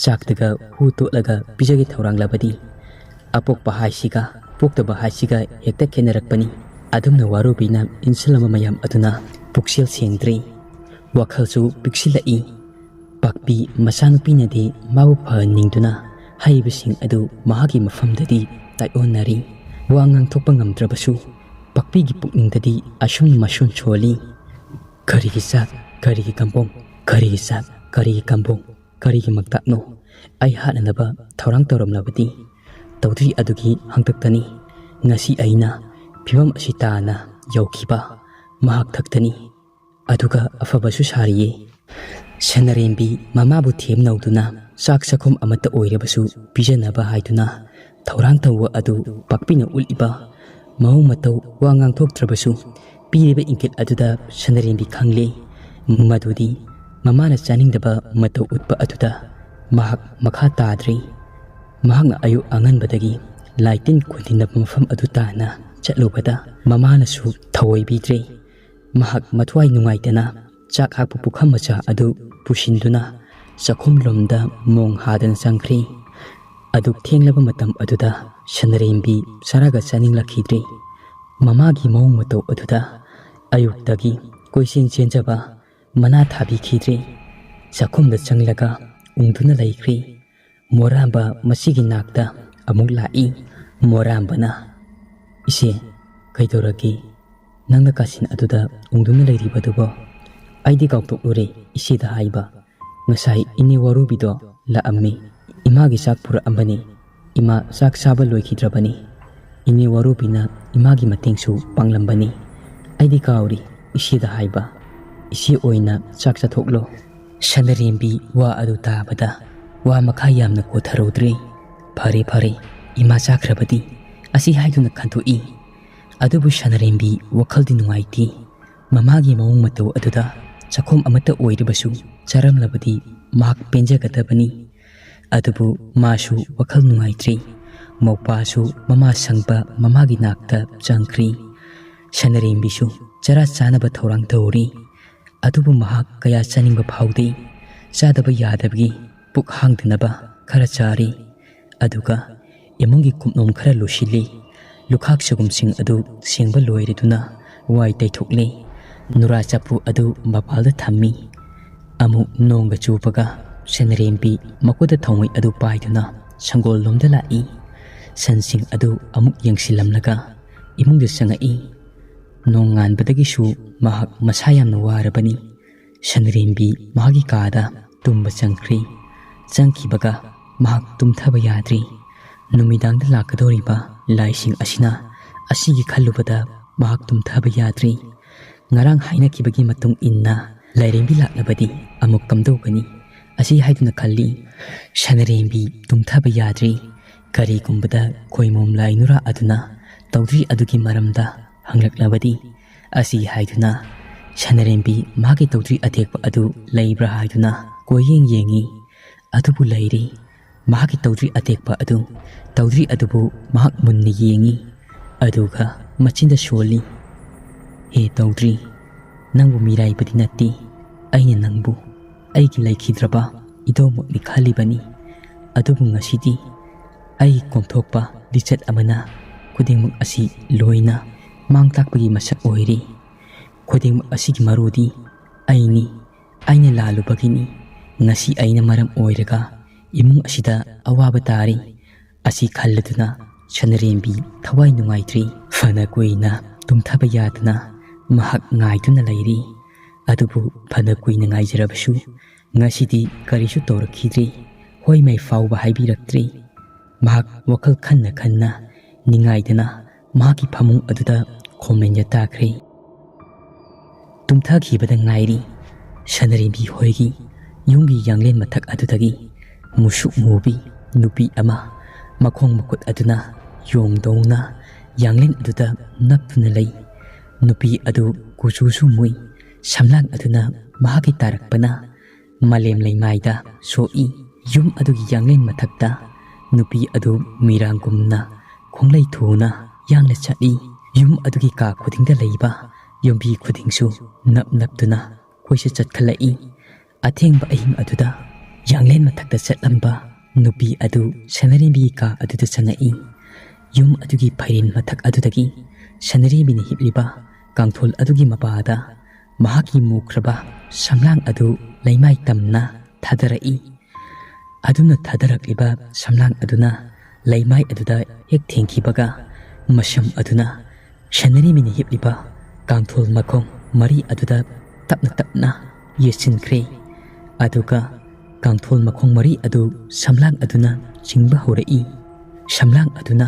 ꯆꯥꯛꯇꯒ ꯍꯨ ꯇꯣꯠꯂꯒ ꯄꯤꯖꯒꯦ ꯊꯧꯔꯥꯡꯂꯕꯗꯤ?" ꯑꯄꯣꯛꯄ ꯍꯥꯏꯁꯤꯒ ꯄꯣꯛꯇꯕ ꯍꯥꯏꯁꯤꯒ ꯍꯦꯛꯇ ꯈꯦꯠꯅꯔꯛꯄꯅꯤ꯫ ꯑꯗꯨꯝꯅ ꯋꯥꯔꯨꯕꯤꯅ ꯏꯟꯁꯤꯜꯂꯝꯕ ꯃꯌꯥꯝ ꯑꯗꯨꯅ ꯄꯨꯛꯆꯦꯜ ꯁꯦꯡꯗ꯭ꯔꯦ꯫ ꯋꯥꯈꯜꯁꯨ ꯄꯤꯛꯁꯤꯜꯂꯛꯏ꯫ ꯄꯥꯛꯄꯤ ꯃꯆꯥꯅꯨꯄꯤꯅꯗꯤ ꯃꯥꯕꯨ ꯐꯍꯟꯅꯤꯡꯗꯨꯅ ꯍꯥꯏꯔꯤꯕꯁꯤꯡ ꯑꯗꯨ ꯃꯍꯥꯛꯀꯤ ꯃꯐꯝꯗꯗꯤ ꯇꯥꯏꯑꯣꯟꯅꯔꯤ꯫ ꯋꯥ ꯉꯥꯡꯊꯣꯛꯄ ꯉꯝꯗ꯭ꯔꯕꯁꯨ ꯄꯥꯛꯄꯤꯒꯤ ꯄꯨꯛꯅꯤꯡꯗꯗꯤ ꯑꯁꯨꯝꯅ ꯃꯁꯨꯝ ꯁꯣꯜꯂꯤ꯫ "ꯀꯔꯤꯒꯤ ꯆꯥꯛ, ꯀꯔꯤꯒꯤ ꯀꯝꯕꯣꯡ, ꯀꯔꯤꯒꯤ ꯆꯥꯛ, ꯀꯔꯤꯒꯤ ꯀꯝꯕꯣꯡ, ꯀꯔꯤꯒꯤ ꯃꯛꯇꯥꯛꯅꯣ? ꯑꯩ ꯍꯥꯠꯅꯅꯕ ꯊꯧꯔꯥꯡ ꯇꯧꯔꯝꯂꯕꯗꯤ ꯇꯧꯗ꯭ꯔꯤ ꯑꯗꯨꯒꯤ ꯍꯥꯡꯇꯛꯇꯅꯤ꯫ ꯉꯁꯤ ꯑꯩꯅ ꯐꯤꯕꯝ ꯑꯁꯤ ꯇꯥꯅ ꯌꯧꯈꯤꯕ ꯃꯍꯥꯛ ꯊꯛꯇꯅꯤ꯫ ꯑꯗꯨꯒ ꯑꯐꯕꯁꯨ ꯁꯥꯔꯤꯌꯦ꯫" ꯁꯅꯔꯦꯝꯕꯤ ꯃꯃꯥꯕꯨ ꯊꯦꯝꯅꯧꯗꯨꯅ ꯆꯥꯛ ꯆꯥꯛꯈꯨꯝ ꯑꯃꯠꯇ ꯑꯣꯏꯔꯕꯁꯨ ꯄꯤꯖꯅꯕ ꯍꯥꯏꯗꯨꯅ ꯊꯧꯔꯥꯡ ꯇꯧꯕ ꯑꯗꯨ ꯄꯥꯛꯄꯤꯅ ꯎꯠꯂꯤꯕ ꯃꯑꯣꯡ ꯃꯇꯧ, ꯋꯥ ꯉꯥꯡꯊꯣꯛꯇ꯭ꯔꯕꯁꯨ ꯄꯤꯔꯤꯕ ꯏꯪꯒꯤꯠ ꯑꯗꯨꯗ ꯁꯅꯔꯦꯝꯕꯤ ꯈꯪꯂꯦ꯫ ꯃꯗꯨꯗꯤ ꯃꯃꯥꯅ ꯆꯥꯅꯤꯡꯗꯕ ꯃꯇꯧ ꯎꯠꯄ ꯑꯗꯨꯗ ꯃꯍꯥꯛ ꯃꯈꯥ ꯇꯥꯗ꯭ꯔꯦ꯫ ꯃꯍꯥꯛꯅ ꯑꯌꯨꯛ ꯑꯉꯟꯕꯗꯒꯤ ꯂꯥꯏ ꯇꯤꯟ ꯈꯨꯟꯗꯤꯟꯅꯕ ꯃꯐꯝ ꯑꯗꯨ ꯇꯥꯟꯅ ꯆꯠꯂꯨꯕꯗ ꯃꯃꯥꯅꯁꯨ ꯊꯑꯣꯏꯕꯤꯗ꯭ꯔꯦ꯫ ꯃꯍꯥꯛ ꯃꯊ꯭ꯋꯥꯏ ꯅꯨꯡꯉꯥꯏꯇꯅ ꯆꯥꯛ ꯍꯥꯞꯄ ꯄꯨꯈꯝ ꯃꯆꯥ ꯑꯗꯨ ꯄꯨꯁꯤꯟꯗꯨꯅ ꯆꯥꯛꯈꯨꯝꯂꯣꯝꯗ ꯃꯣꯡ ꯍꯥꯗꯅ ꯆꯪꯈ꯭ꯔꯦ꯫ ꯑꯗꯨꯛ ꯊꯦꯡꯂꯕ ꯃꯇꯝ ꯑꯗꯨꯗ ꯁꯅꯔꯦꯝꯕꯤ ꯆꯔꯥꯒ ꯆꯥꯅꯤꯡꯂꯛꯈꯤꯗ꯭ꯔꯦ꯫ ꯃꯃꯥꯒꯤ ꯃꯑꯣꯡ ꯃꯇꯧ ꯑꯗꯨꯗ ꯑꯌꯨꯛꯇꯒꯤ ꯀꯣꯏꯆꯦꯟ ꯆꯦꯟꯖꯕ ꯃꯅꯥ ꯊꯥꯕꯤꯈꯤꯗ꯭ꯔꯦ꯫ ꯆꯥꯛꯈꯨꯝꯗ ꯆꯪꯂꯒ ꯎꯪꯗꯨꯅ ꯂꯩꯈ꯭ꯔꯦ꯫ ꯃꯣꯔꯥꯝꯕ ꯃꯁꯤꯒꯤ ꯅꯥꯛꯇ ꯑꯃꯨꯛ ꯂꯥꯛꯏ꯫ ꯃꯣꯔꯥꯝꯕꯅ, "ꯏꯆꯦ, ꯀꯩꯗꯧꯔꯒꯦ? ꯅꯪꯅ ꯀꯥꯆꯤꯟ ꯑꯗꯨꯗ ꯎꯪꯗꯨꯅ ꯂꯩꯔꯤꯕꯗꯨꯕꯣ? ꯑꯩꯗꯤ ꯀꯥꯎꯊꯣꯛꯂꯨꯔꯦ ꯏꯆꯦꯗ ꯍꯥꯏꯕ꯫ ꯉꯁꯥꯏ ꯏꯅꯦ ꯋꯥꯔꯨꯕꯤꯗꯣ ꯂꯥꯛꯑꯝꯃꯤ꯫ ꯏꯃꯥꯒꯤ ꯆꯥꯛ ꯄꯨꯔꯛꯑꯝꯕꯅꯤ꯫ ꯏꯃꯥ ꯆꯥꯛ ꯆꯥꯕ ꯂꯣꯏꯈꯤꯗ꯭ꯔꯕꯅꯤ꯫ ꯏꯅꯦ ꯋꯥꯔꯨꯕꯤꯅ ꯏꯃꯥꯒꯤ ꯃꯇꯦꯡꯁꯨ ꯄꯥꯡꯂꯝꯕꯅꯤ꯫ ꯑꯩꯗꯤ ꯀꯥꯎꯔꯤ ꯏꯆꯦꯗ ꯍꯥꯏꯕ꯫ ꯏꯆꯦ ꯑꯣꯏꯅ ꯆꯥꯛ ꯆꯥꯊꯣꯛꯂꯣ꯫" ꯁꯅꯔꯦꯝꯕꯤ ꯋꯥ ꯑꯗꯨ ꯇꯥꯕꯗ ꯋꯥ ꯃꯈꯥ ꯌꯥꯝꯅ ꯀꯣꯊꯔꯨꯗ꯭ꯔꯦ꯫ "ꯐꯔꯦ, ꯐꯔꯦ, ꯏꯃꯥ ꯆꯥꯈ꯭ꯔꯕꯗꯤ" ꯑꯁꯤ ꯍꯥꯏꯗꯨꯅ ꯈꯟꯗꯣꯛꯏ꯫ ꯑꯗꯨꯕꯨ ꯁꯅꯔꯦꯝꯕꯤ ꯋꯥꯈꯜꯗꯤ ꯅꯨꯡꯉꯥꯏꯇꯦ꯫ ꯃꯃꯥꯒꯤ ꯃꯑꯣꯡ ꯃꯇꯧ ꯑꯗꯨꯗ ꯆꯥꯛꯈꯨꯝ ꯑꯃꯠꯇ ꯑꯣꯏꯔꯕꯁꯨ ꯆꯥꯔꯝꯂꯕꯗꯤ ꯃꯍꯥꯛ ꯄꯦꯟꯖꯒꯗꯕꯅꯤ꯫ ꯑꯗꯨꯕꯨ ꯃꯥꯁꯨ ꯋꯥꯈꯜ ꯅꯨꯡꯉꯥꯏꯇ꯭ꯔꯤ꯫ ꯃꯧꯄꯥꯁꯨ ꯃꯃꯥ ꯁꯪꯕ ꯃꯃꯥꯒꯤ ꯅꯥꯛꯇ ꯆꯪꯈ꯭ꯔꯤ꯫ ꯁꯅꯔꯦꯝꯕꯤꯁꯨ ꯆꯔꯥ ꯆꯥꯅꯕ ꯊꯧꯔꯥꯡ ꯇꯧꯔꯤ꯫ ꯑꯗꯨꯕꯨ ꯃꯍꯥꯛ ꯀꯌꯥ ꯆꯥꯅꯤꯡꯕ ꯐꯥꯎꯗꯦ꯫ ꯆꯥꯗꯕ ꯌꯥꯗꯕꯒꯤ ꯄꯨꯛ ꯍꯥꯡꯗꯅꯕ ꯈꯔ ꯆꯥꯔꯤ꯫ ꯑꯗꯨꯒ ꯏꯃꯨꯡꯒꯤ ꯀꯨꯞꯅꯣꯝ ꯈꯔ ꯂꯣꯏꯁꯤꯜꯂꯤ꯫ ꯂꯨꯈꯥꯛ ꯆꯒꯨꯝꯁꯤꯡ ꯑꯗꯨ ꯁꯦꯡꯕ ꯂꯣꯏꯔꯗꯨꯅ ꯋꯥꯏ ꯇꯩꯊꯣꯛꯂꯤ꯫ ꯅꯨꯔꯥ ꯆꯐꯨ ꯑꯗꯨ ꯃꯄꯥꯜꯗ ꯊꯝꯃꯤ꯫ ꯑꯃꯨꯛ ꯅꯣꯡꯒ ꯆꯨꯕꯒ ꯁꯅꯔꯦꯝꯕꯤ ꯃꯈꯨꯠꯇ ꯊꯥꯎꯃꯩ ꯑꯗꯨ ꯄꯥꯏꯗꯨꯅ ꯁꯪꯒꯣꯜ ꯂꯣꯝꯗ ꯂꯥꯛꯏ꯫ ꯁꯟꯁꯤꯡ ꯑꯗꯨ ꯑꯃꯨꯛ ꯌꯦꯡꯁꯤꯜꯂꯝꯂꯒ ꯏꯃꯨꯡꯗ ꯆꯪꯉꯛꯏ꯫ ꯅꯣꯡ ꯉꯥꯟꯕꯗꯒꯤꯁꯨ ꯃꯍꯥꯛ ꯃꯁꯥ ꯌꯥꯝꯅ ꯋꯥꯔꯕꯅꯤ꯫ ꯁꯅꯔꯦꯝꯕꯤ ꯃꯍꯥꯛꯀꯤ ꯀꯥꯗ ꯇꯨꯝꯕ ꯆꯪꯈ꯭ꯔꯤ꯫ ꯆꯪꯈꯤꯕꯒ ꯃꯍꯥꯛ ꯇꯨꯝꯊꯕ ꯌꯥꯗ꯭ꯔꯤ꯫ ꯅꯨꯃꯤꯗꯥꯡꯗ ꯂꯥꯛꯀꯗꯧꯔꯤꯕ ꯂꯥꯏꯁꯤꯡ ꯑꯁꯤꯅ ꯑꯁꯤꯒꯤ ꯈꯜꯂꯨꯕꯗ ꯃꯍꯥꯛ ꯇꯨꯝꯊꯕ ꯌꯥꯗ꯭ꯔꯤ꯫ ꯉꯔꯥꯡ ꯍꯥꯏꯅꯈꯤꯕꯒꯤ ꯃꯇꯨꯡ ꯏꯟꯅ ꯂꯥꯏꯔꯦꯝꯕꯤ ꯂꯥꯛꯂꯕꯗꯤ ꯑꯃꯨꯛ ꯀꯝꯗꯧꯒꯅꯤ? ꯑꯁꯤ ꯍꯥꯏꯗꯨꯅ ꯈꯜꯂꯤ꯫ ꯁꯅꯔꯦꯝꯕꯤ ꯇꯨꯝꯊꯕ ꯌꯥꯗ꯭ꯔꯤ꯫ ꯀꯔꯤꯒꯨꯝꯕꯗ ꯈꯣꯏꯃꯣꯝ ꯂꯥꯏ ꯅꯨꯔꯥ ꯑꯗꯨꯅ ꯇꯧꯗ꯭ꯔꯤ ꯑꯗꯨꯒꯤ ꯃꯔꯝꯗ ꯍꯪꯂꯛꯂꯕꯗꯤ? ꯑꯁꯤ ꯍꯥꯏꯗꯨꯅ ꯁꯅꯔꯦꯝꯕꯤ ꯃꯍꯥꯛꯀꯤ ꯇꯧꯗ꯭ꯔꯤ ꯑꯇꯦꯛꯄ ꯑꯗꯨ ꯂꯩꯕ꯭ꯔꯥ ꯍꯥꯏꯗꯨꯅ ꯀꯣꯏꯌꯦꯡ ꯌꯦꯡꯉꯤ꯫ ꯑꯗꯨꯕꯨ ꯂꯩꯔꯤ꯫ ꯃꯍꯥꯛꯀꯤ ꯇꯧꯗ꯭ꯔꯤ ꯑꯇꯦꯛꯄ ꯑꯗꯨ, ꯇꯧꯗ꯭ꯔꯤ ꯑꯗꯨꯕꯨ ꯃꯍꯥꯛ ꯃꯨꯟꯅ ꯌꯦꯡꯉꯤ꯫ ꯑꯗꯨꯒ ꯃꯆꯤꯟꯗ ꯁꯣꯜꯂꯤ, "ꯍꯦ ꯇꯧꯗ꯭ꯔꯤ, ꯅꯪꯕꯨ ꯃꯤꯔꯥꯏꯕꯗꯤ ꯅꯠꯇꯦ꯫ ꯑꯩꯅ ꯅꯪꯕꯨ ꯑꯩꯒꯤ ꯂꯩꯈꯤꯗ꯭ꯔꯕ ꯏꯙꯧꯃꯛꯅꯤ ꯈꯜꯂꯤꯕꯅꯤ꯫ ꯑꯗꯨꯕꯨ ꯉꯁꯤꯗꯤ ꯑꯩꯒꯤ ꯀꯣꯝꯊꯣꯛꯄ ꯂꯤꯆꯠ ꯑꯃꯅ ꯈꯨꯗꯤꯡꯃꯛ ꯑꯁꯤ ꯂꯣꯏꯅ ꯃꯥꯡ ꯇꯥꯛꯄꯒꯤ ꯃꯁꯛ ꯑꯣꯏꯔꯤ꯫ ꯈꯨꯗꯤꯡꯃꯛ ꯑꯁꯤꯒꯤ ꯃꯔꯨꯗꯤ ꯑꯩꯅꯤ꯫ ꯑꯩꯅ ꯂꯥꯜꯂꯨꯕꯒꯤꯅꯤ꯫ ꯉꯁꯤ ꯑꯩꯅ ꯃꯔꯝ ꯑꯣꯏꯔꯒ ꯏꯃꯨꯡ ꯑꯁꯤꯗ ꯑꯋꯥꯕ ꯇꯥꯔꯤ꯫" ꯑꯁꯤ ꯈꯜꯂꯗꯨꯅ ꯁꯅꯔꯦꯝꯕꯤ ꯊꯋꯥꯏ ꯅꯨꯡꯉꯥꯏꯇ꯭ꯔꯤ꯫ ꯐꯅ ꯀꯨꯏꯅ ꯇꯨꯝꯊꯕ ꯌꯥꯗꯅ ꯃꯍꯥꯛ ꯉꯥꯏꯗꯨꯅ ꯂꯩꯔꯤ꯫ ꯑꯗꯨꯕꯨ ꯐꯅ ꯀꯨꯏꯅ ꯉꯥꯏꯖꯔꯕꯁꯨ ꯉꯁꯤꯗꯤ ꯀꯔꯤꯁꯨ ꯇꯧꯔꯛꯈꯤꯗ꯭ꯔꯤ꯫ ꯍꯣꯏ ꯃꯩ ꯐꯥꯎꯕ ꯍꯥꯏꯕꯤꯔꯛꯇ꯭ꯔꯤ꯫ ꯃꯍꯥꯛ ꯋꯥꯈꯜ ꯈꯟꯅ ꯈꯟꯅ ꯅꯤꯡꯉꯥꯏꯗꯅ ꯃꯍꯥꯛꯀꯤ ꯐꯃꯨꯡ ꯑꯗꯨꯗ ꯈꯣꯝꯂꯦꯟ ꯌꯥꯇꯥꯈ꯭ꯔꯦ꯫ ꯇꯨꯝꯊꯈꯤꯕꯗ ꯉꯥꯏꯔꯤ꯫ ꯁꯅꯔꯦꯝꯕꯤ ꯍꯣꯏꯒꯤ ꯌꯨꯝꯒꯤ ꯌꯥꯡꯂꯦꯟ ꯃꯊꯛ ꯑꯗꯨꯗꯒꯤ ꯃꯨꯁꯨꯛ ꯃꯨꯕꯤ ꯅꯨꯄꯤ ꯑꯃ ꯃꯈꯣꯡ ꯃꯈꯨꯠ ꯑꯗꯨꯅ ꯌꯣꯡꯗꯧꯅ ꯌꯥꯡꯂꯦꯟ ꯑꯗꯨꯗ ꯅꯞꯇꯨꯅ ꯂꯩ꯫ ꯅꯨꯄꯤ ꯑꯗꯨ ꯀꯨꯆꯨꯁꯨ ꯃꯨꯏ꯫ ꯁꯝꯂꯥꯡ ꯑꯗꯨꯅ ꯃꯍꯥꯛꯀꯤ ꯇꯥꯔꯛꯄꯅ ꯃꯥꯂꯦꯝ ꯂꯩꯃꯥꯏꯗ ꯁꯣꯛꯏ꯫ ꯌꯨꯝ ꯑꯗꯨꯒꯤ ꯌꯥꯡꯂꯦꯟ ꯃꯊꯛꯇ ꯅꯨꯄꯤ ꯑꯗꯨ ꯃꯤꯔꯥꯡꯒꯨꯝꯅ ꯈꯣꯡꯂꯩ ꯊꯨꯅ ꯌꯥꯡꯅ ꯆꯠꯂꯤ꯫ ꯌꯨꯝ ꯑꯗꯨꯒꯤ ꯀꯥ ꯈꯨꯗꯤꯡꯗ ꯂꯩꯕ ꯌꯨꯝꯕꯤ ꯈꯨꯗꯤꯡꯁꯨ ꯅꯞ ꯅꯞꯇꯨꯅ ꯀꯣꯏꯆꯠ ꯆꯠꯈꯠꯂꯛꯏ꯫ ꯑꯊꯦꯡꯕ ꯑꯍꯤꯡ ꯑꯗꯨꯗ ꯌꯥꯡꯂꯦꯟ ꯃꯊꯛꯇ ꯆꯠꯂꯝꯕ ꯅꯨꯄꯤ ꯑꯗꯨ ꯁꯅꯔꯦꯝꯕꯤꯒꯤ ꯀꯥ ꯑꯗꯨꯗ ꯆꯪꯉꯛꯏ꯫ ꯌꯨꯝ ꯑꯗꯨꯒꯤ ꯐꯩꯔꯦꯟ ꯃꯊꯛ ꯑꯗꯨꯗꯒꯤ ꯁꯅꯔꯦꯝꯕꯤꯅ ꯍꯤꯞꯂꯤꯕ ꯀꯥꯡꯊꯣꯜ ꯑꯗꯨꯒꯤ ꯃꯄꯥꯗ ꯃꯍꯥꯛꯀꯤ ꯃꯨꯈ꯭ꯔꯕ ꯁꯝꯂꯥꯡ ꯑꯗꯨ ꯂꯩꯃꯥꯏ ꯇꯝꯅ ꯊꯥꯗꯔꯛꯏ꯫ ꯑꯗꯨꯅ ꯊꯥꯗꯔꯛꯂꯤꯕ ꯁꯝꯂꯥꯡ ꯑꯗꯨꯅ ꯂꯩꯃꯥꯏ ꯑꯗꯨꯗ ꯍꯦꯛ ꯊꯦꯡꯈꯤꯕꯒ, ꯃꯁꯝ ꯑꯗꯨꯅ ꯁꯅꯔꯦꯝꯕꯤꯅ ꯍꯤꯞꯂꯤꯕ ꯀꯥꯡꯊꯣꯜ ꯃꯈꯣꯡ ꯃꯔꯤ ꯑꯗꯨꯗ ꯇꯞꯅ ꯇꯞꯅ ꯌꯦꯠꯁꯤꯟꯈ꯭ꯔꯦ꯫ ꯑꯗꯨꯒ ꯀꯥꯡꯊꯣꯜ ꯃꯈꯣꯡ ꯃꯔꯤ ꯑꯗꯨ ꯁꯝꯂꯥꯡ ꯑꯗꯨꯅ ꯆꯤꯡꯕ ꯍꯧꯔꯛꯏ꯫ ꯁꯝꯂꯥꯡ ꯑꯗꯨꯅ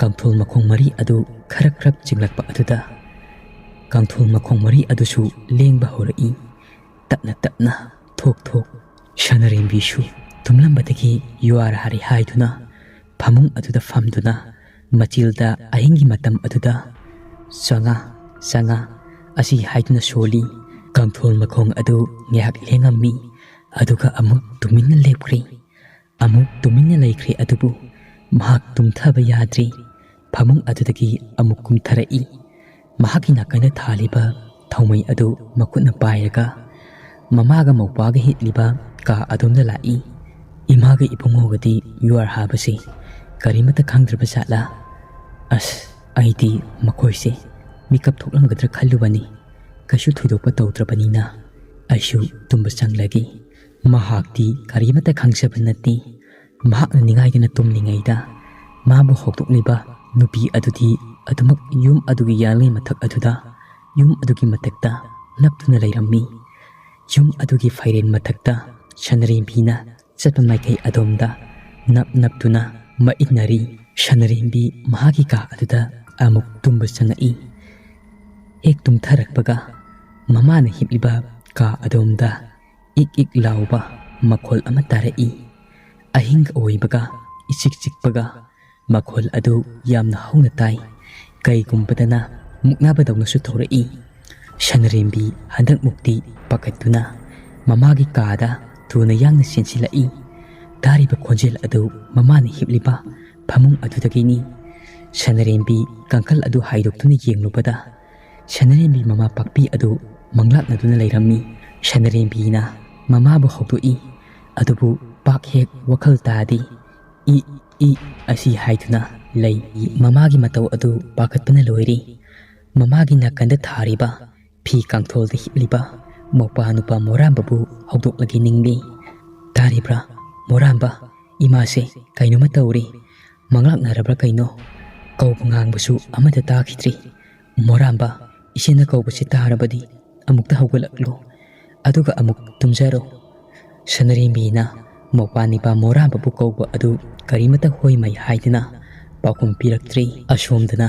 ꯀꯥꯡꯊꯣꯜ ꯃꯈꯣꯡ ꯃꯔꯤ ꯑꯗꯨ ꯈꯔ ꯈꯔ ꯆꯤꯡꯂꯛꯄ ꯑꯗꯨꯗ, ꯀꯥꯡꯊꯣꯜ ꯃꯈꯣꯡ ꯃꯔꯤ ꯑꯗꯨꯁꯨ ꯂꯦꯡꯕ ꯍꯧꯔꯛꯏ꯫ ꯇꯞꯅ ꯇꯞꯅ, ꯊꯣꯛ ꯊꯣꯛ꯫ ꯁꯅꯔꯦꯝꯕꯤꯁꯨ ꯇꯨꯝꯂꯝꯕꯗꯒꯤ ꯌꯨꯍꯥꯔ ꯍꯥꯔꯦ ꯍꯥꯏꯗꯨꯅ ꯐꯃꯨꯡ ꯑꯗꯨꯗ ꯐꯝꯗꯨꯅ ꯃꯆꯤꯜꯗ ꯑꯍꯤꯡꯒꯤ ꯃꯇꯝ ꯑꯗꯨꯗ "ꯆꯪꯉꯥ, ꯆꯪꯉꯥ" ꯑꯁꯤ ꯍꯥꯏꯗꯨꯅ ꯁꯣꯜꯂꯤ꯫ ꯀꯥꯡꯊꯣꯜ ꯃꯈꯣꯡ ꯑꯗꯨ ꯉꯥꯏꯍꯥꯛ ꯂꯦꯡꯉꯝꯃꯤ, ꯑꯗꯨꯒ ꯑꯃꯨꯛ ꯇꯨꯃꯤꯟꯅ ꯂꯦꯞꯈ꯭ꯔꯦ꯫ ꯑꯃꯨꯛ ꯇꯨꯃꯤꯟꯅ ꯂꯩꯈ꯭ꯔꯦ, ꯑꯗꯨꯕꯨ ꯃꯍꯥꯛ ꯇꯨꯝꯊꯕ ꯌꯥꯗ꯭ꯔꯦ꯫ ꯐꯃꯨꯡ ꯑꯗꯨꯗꯒꯤ ꯑꯃꯨꯛ ꯀꯨꯝꯊꯔꯛꯏ꯫ ꯃꯍꯥꯛꯀꯤ ꯅꯥꯀꯟꯗ ꯊꯥꯜꯂꯤꯕ ꯊꯥꯎꯃꯩ ꯑꯗꯨ ꯃꯈꯨꯠꯅ ꯄꯥꯏꯔꯒ ꯃꯃꯥꯒ ꯃꯧꯄ꯭ꯋꯥꯒ ꯍꯤꯞꯂꯤꯕ ꯀꯥ ꯑꯗꯣꯝꯗ ꯂꯥꯛꯏ꯫ ꯏꯃꯥꯒ ꯏꯕꯨꯡꯉꯣꯒꯗꯤ ꯌꯨꯍꯥꯔ ꯍꯥꯕꯁꯤ ꯀꯔꯤꯃꯠꯇ ꯈꯪꯗ꯭ꯔꯕ ꯖꯥꯠꯂꯥ? ꯑꯁ, ꯑꯩꯗꯤ ꯃꯈꯣꯏꯁꯦ ꯃꯤꯀꯞ ꯊꯣꯛꯂꯝꯒꯗ꯭ꯔꯥ ꯈꯜꯂꯨꯕꯅꯤ꯫ ꯀꯩꯁꯨ ꯊꯣꯏꯗꯣꯛꯄ ꯇꯧꯗ꯭ꯔꯕꯅꯤꯅ ꯑꯩꯁꯨ ꯇꯨꯝꯕ ꯆꯪꯂꯒꯦ꯫ ꯃꯍꯥꯛꯇꯤ ꯀꯔꯤꯃꯠꯇ ꯈꯪꯖꯕ ꯅꯠꯇꯦ꯫ ꯃꯍꯥꯛꯅ ꯅꯤꯡꯉꯥꯏꯗꯅ ꯇꯨꯝꯂꯤꯉꯩꯗ ꯃꯥꯕꯨ ꯍꯧꯗꯣꯛꯂꯤꯕ ꯅꯨꯄꯤ ꯑꯗꯨꯗꯤ ꯑꯗꯨꯃꯛ ꯌꯨꯝ ꯑꯗꯨꯒꯤ ꯌꯥꯡꯂꯦꯟ ꯃꯊꯛ ꯑꯗꯨꯗ, ꯌꯨꯝ ꯑꯗꯨꯒꯤ ꯃꯊꯛꯇ ꯅꯞꯇꯨꯅ ꯂꯩꯔꯝꯃꯤ꯫ ꯌꯨꯝ ꯑꯗꯨꯒꯤ ꯐꯩꯔꯦꯟ ꯃꯊꯛꯇ ꯁꯅꯔꯦꯝꯕꯤꯅ ꯆꯠꯄ ꯃꯥꯏꯀꯩ ꯑꯗꯣꯝꯗ ꯅꯞ ꯅꯞꯇꯨꯅ ꯃꯛ ꯏꯟꯅꯔꯤ꯫ ꯁꯅꯔꯦꯝꯕꯤ ꯃꯍꯥꯛꯀꯤ ꯀꯥ ꯑꯗꯨꯗ ꯑꯃꯨꯛ ꯇꯨꯝꯕ ꯆꯪꯉꯛꯏ꯫ ꯍꯦꯛ ꯇꯨꯝꯊꯔꯛꯄꯒ ꯃꯃꯥꯅ ꯍꯤꯞꯂꯤꯕ ꯀꯥ ꯑꯗꯣꯝꯗ ꯏꯛ ꯏꯛ ꯂꯥꯎꯕ ꯃꯈꯣꯜ ꯑꯃ ꯇꯥꯔꯛꯏ꯫ ꯑꯍꯤꯡ ꯑꯣꯏꯕꯒ ꯏꯆꯤꯛ ꯆꯤꯛꯄꯒ ꯃꯈꯣꯜ ꯑꯗꯨ ꯌꯥꯝꯅ ꯍꯧꯅ ꯇꯥꯏ꯫ ꯀꯩꯒꯨꯝꯕꯗꯅ ꯃꯨꯛꯅꯕꯗꯧꯅꯁꯨ ꯇꯧꯔꯛꯏ꯫ ꯁꯅꯔꯦꯝꯕꯤ ꯍꯟꯗꯛꯃꯨꯛꯇꯤ ꯄꯥꯈꯠꯇꯨꯅ ꯃꯃꯥꯒꯤ ꯀꯥꯗ ꯊꯨꯅ ꯌꯥꯡꯅ ꯆꯦꯟꯁꯤꯜꯂꯛꯏ꯫ ꯇꯥꯔꯤꯕ ꯈꯣꯟꯖꯦꯜ ꯑꯗꯨ ꯃꯃꯥꯅ ꯍꯤꯞꯂꯤꯕ ꯐꯃꯨꯡ ꯑꯗꯨꯗꯒꯤꯅꯤ꯫ ꯁꯅꯔꯦꯝꯕꯤ ꯀꯥꯡꯈꯜ ꯑꯗꯨ ꯍꯥꯏꯗꯣꯛꯇꯨꯅ ꯌꯦꯡꯂꯨꯕꯗ, ꯁꯅꯔꯦꯝꯕꯤ ꯃꯃꯥ ꯄꯥꯛꯄꯤ ꯑꯗꯨ ꯃꯪꯂꯥꯛꯅꯗꯨꯅ ꯂꯩꯔꯝꯃꯤ꯫ ꯁꯅꯔꯦꯝꯕꯤꯅ ꯃꯃꯥꯕꯨ ꯍꯧꯗꯣꯛꯏ, ꯑꯗꯨꯕꯨ ꯄꯥꯛ ꯍꯦꯛ ꯋꯥꯈꯜ ꯇꯥꯗꯦ꯫ "ꯏ, ꯏ" ꯑꯁꯤ ꯍꯥꯏꯗꯨꯅ ꯂꯩ꯫ ꯃꯃꯥꯒꯤ ꯃꯇꯧ ꯑꯗꯨ ꯄꯥꯈꯠꯄꯅ ꯂꯣꯏꯔꯦ꯫ ꯃꯃꯥꯒꯤ ꯅꯥꯀꯟꯗ ꯊꯥꯔꯤꯕ ꯐꯤ ꯀꯥꯡꯊꯣꯜꯗ ꯍꯤꯞꯂꯤꯕ ꯃꯧꯄ꯭ꯋꯥ ꯅꯨꯄꯥ ꯃꯣꯔꯥꯝꯕꯕꯨ ꯍꯧꯗꯣꯛꯂꯒꯦ ꯅꯤꯡꯂꯤ꯫ "ꯇꯥꯔꯤꯕ꯭ꯔꯥ, ꯃꯣꯔꯥꯝꯕ? ꯏꯃꯥꯁꯦ ꯀꯩꯅꯣꯃ ꯇꯧꯔꯦ꯫ ꯃꯪꯂꯥꯛꯅꯔꯕ꯭ꯔꯥ ꯀꯩꯅꯣ? ꯀꯧꯕ ꯉꯥꯡꯕꯁꯨ ꯑꯃꯠꯇ ꯇꯥꯈꯤꯗ꯭ꯔꯦ꯫ ꯃꯣꯔꯥꯝꯕ, ꯏꯆꯦꯅ ꯀꯧꯕꯁꯤ ꯇꯥꯔꯕꯗꯤ ꯑꯃꯨꯛꯇ ꯍꯧꯒꯠꯂꯛꯂꯣ, ꯑꯗꯨꯒ ꯑꯃꯨꯛ ꯇꯨꯝꯖꯔꯣ꯫" ꯁꯅꯔꯦꯝꯕꯤꯅ ꯃꯧꯄ꯭ꯋꯥ ꯅꯤꯄꯥ ꯃꯣꯔꯥꯝꯕꯕꯨ ꯀꯧꯕ ꯑꯗꯨ ꯀꯔꯤꯃꯠꯇ ꯍꯣꯏꯃꯩ ꯍꯥꯏꯗꯨꯅ ꯄꯥꯎꯈꯨꯝ ꯄꯤꯔꯛꯇ꯭ꯔꯦ꯫ ꯑꯁꯣꯝꯗꯅ